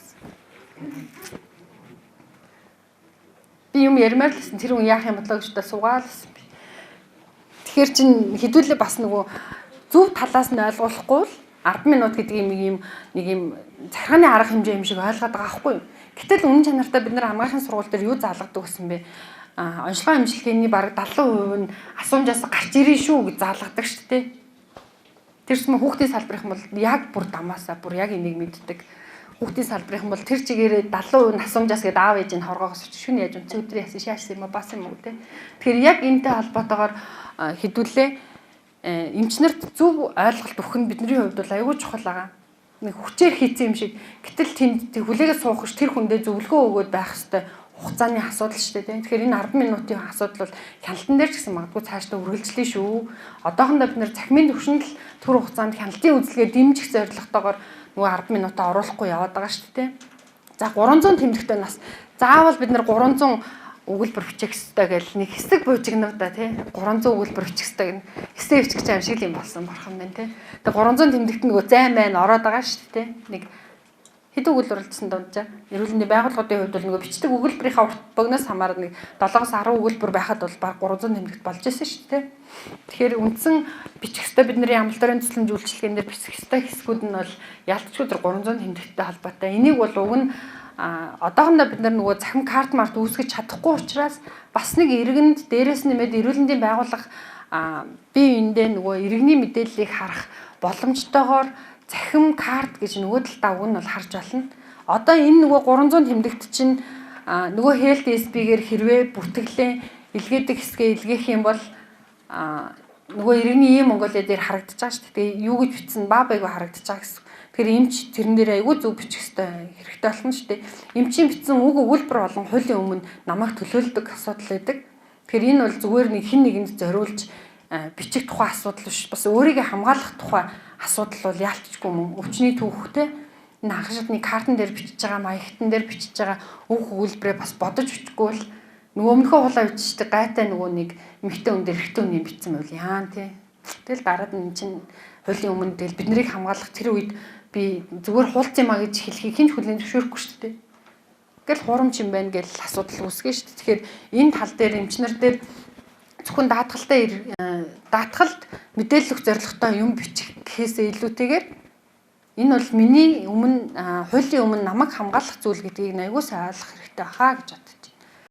Би юм ярмаар л гэсэн тэр хүн яах юм болоо гэж та суугаал гэсэн би. Тэгэхээр чин хэдүүлээ бас нөгөө зөв талаас нь ойлгуулахгүй л 10 минут гэдэг юм нэг юм захиргааны арга хэмжээ юм шиг ойлгоод байгаа байхгүй юу? Гэтэл үнэн чанартай бид нар хамгаалахын сургууль дээр юу заалгадаг гэсэн бэ? Онцлогоо эмчилгээний бараг 70% нь асуумжаас гарч ирнэ шүү гэж заалгадаг шүү дээ. Тэрс мө хүүхдийн салбарын бол яг бүр дамаасаа бүр яг энийг мэддэг. Хүүхдийн салбарын бол тэр чигээрээ 70% нь асуумжаас гээд аав ээж нь хоргоогоос шүн яаж унц өдрийн яасан шаашсан юм а бас юм уу те. Тэгэхээр яг энэтэй холбоотойгоор хэдүүлээ эмчнэрт зөв ойлголт өгөх нь бидний хувьд бол аюул чухал байгаа. Нэг хүчээр хийцэн юм шиг. Гэтэл тэнд хүлээгээ суух ш тэр хүндээ зөвлөгөө өгөөд байх хэвээр хугацааны асуудал шүү дээ. Тэгэхээр энэ 10 минутын асуудал бол хяналтан дээр ч гэсэн магадгүй цаашдаа үргэлжлэе шүү. Одоохондоо бид нэр цахимын төвшөнд л түр хугацаанд хяналтын үзлэгээ дэмжих зорилготойгоор нөгөө 10 минутаа оруулахгүй яваад байгаа шүү дээ. За 300 тэмдэгтэй нас заавал бид нэр 300 өгүүлбэр бичих ёстой гэл нэг хэсэг буужигнав да тий 300 өгүүлбэр бичих ёстой гэн хэсэг бичих гэж аим шиг юм болсон бурхан байна тий. Тэгээ 300 тэмдэгт нөгөө зай маань ороод байгаа шүү дээ. Нэг Хэдэн өгүүлбэр болчихсон дунджаа? Эрүүл мэндийн байгууллагуудын хувьд бол нөгөө бичдэг өгүүлбэрийнхаа урт богиноос хамаарат нэг 7-оос 10 өгүүлбэр байхад бол баг 300 тэмдэгт болж исэн шүү дээ. Тэгэхээр үндсэн бичих ёстой бидний амлалтын тусламж үйлчилгээн дээр бичих ёстой хэсгүүд нь бол ялцчгүй тэр 300 тэмдэгттэй холбоотой. Энийг бол уг нь одоохондоо бид нар нөгөө захим карт март үүсгэж чадахгүй учраас бас нэг иргэнд дээрээс нэмээд эрүүл мэндийн байгууллага бие биендээ нөгөө иргэний мэдээллийг харах боломжтойгоор захим карт гэж нөгөө талдаа уг нь бол харж байна. Одоо энэ нөгөө 300 тэмдэгт чинь нөгөө Health SP-гээр хэрвээ бүртгэлээ илгээдэг хэсгээ илгээх юм бол нөгөө иргэний ийм Монголиа дээр харагдаж байгаа шүү дээ. Тэгээ юу гэж бичсэн ба байгүй харагдаж байгаа гэсэн. Тэгэхээр эмч тэрэн дээр айгүй зөв бичих ёстой хэрэгтэй болно шүү дээ. Эмчийн бичсэн үг өгүүлбэр болон хуулийн өмнө намайг төлөөлдөг асуудал байдаг. Тэгэхээр энэ бол зүгээр нэг хэн нэгэнд зориулж бичих тухай асуудал биш. Бас өөрийгөө хамгаалах тухай асуудал бол яалтчгүй мөн өвчний түүхтэй энэ анхан шатны картан дээр бичиж байгаа, маягтан дээр бичиж байгаа үг өгүүлбэрээ бас бодож бичихгүй бол нөгөө өмнөхөө хулаа биччихдэг гайтай нөгөө нэг эмэгтэй хүн дээр эрэгтэй хүн юм бичсэн байвал яан тий. Тэгэл дараад нь чинь хуулийн өмнө тэгэл бид нарыг хамгаалах тэр үед би зүгээр хуулц юм а гэж хэлхийг хэн ч хүлээн зөвшөөрөхгүй шүү дээ. Ингээл хуурамч юм байна гэж асуудал үүсгэн шүү дээ. Тэгэхээр энэ тал дээр эмчнэр дээр зөвхөн даатгалтай даатгалд мэдээлэл өгөх зорилготой юм бичих гэхээсээ илүүтэйгээр энэ бол миний өмнө хуулийн өмнө намайг хамгаалах зүйл гэдгийг айгуу сайн ойлгох хэрэгтэй хаа гэж бодож.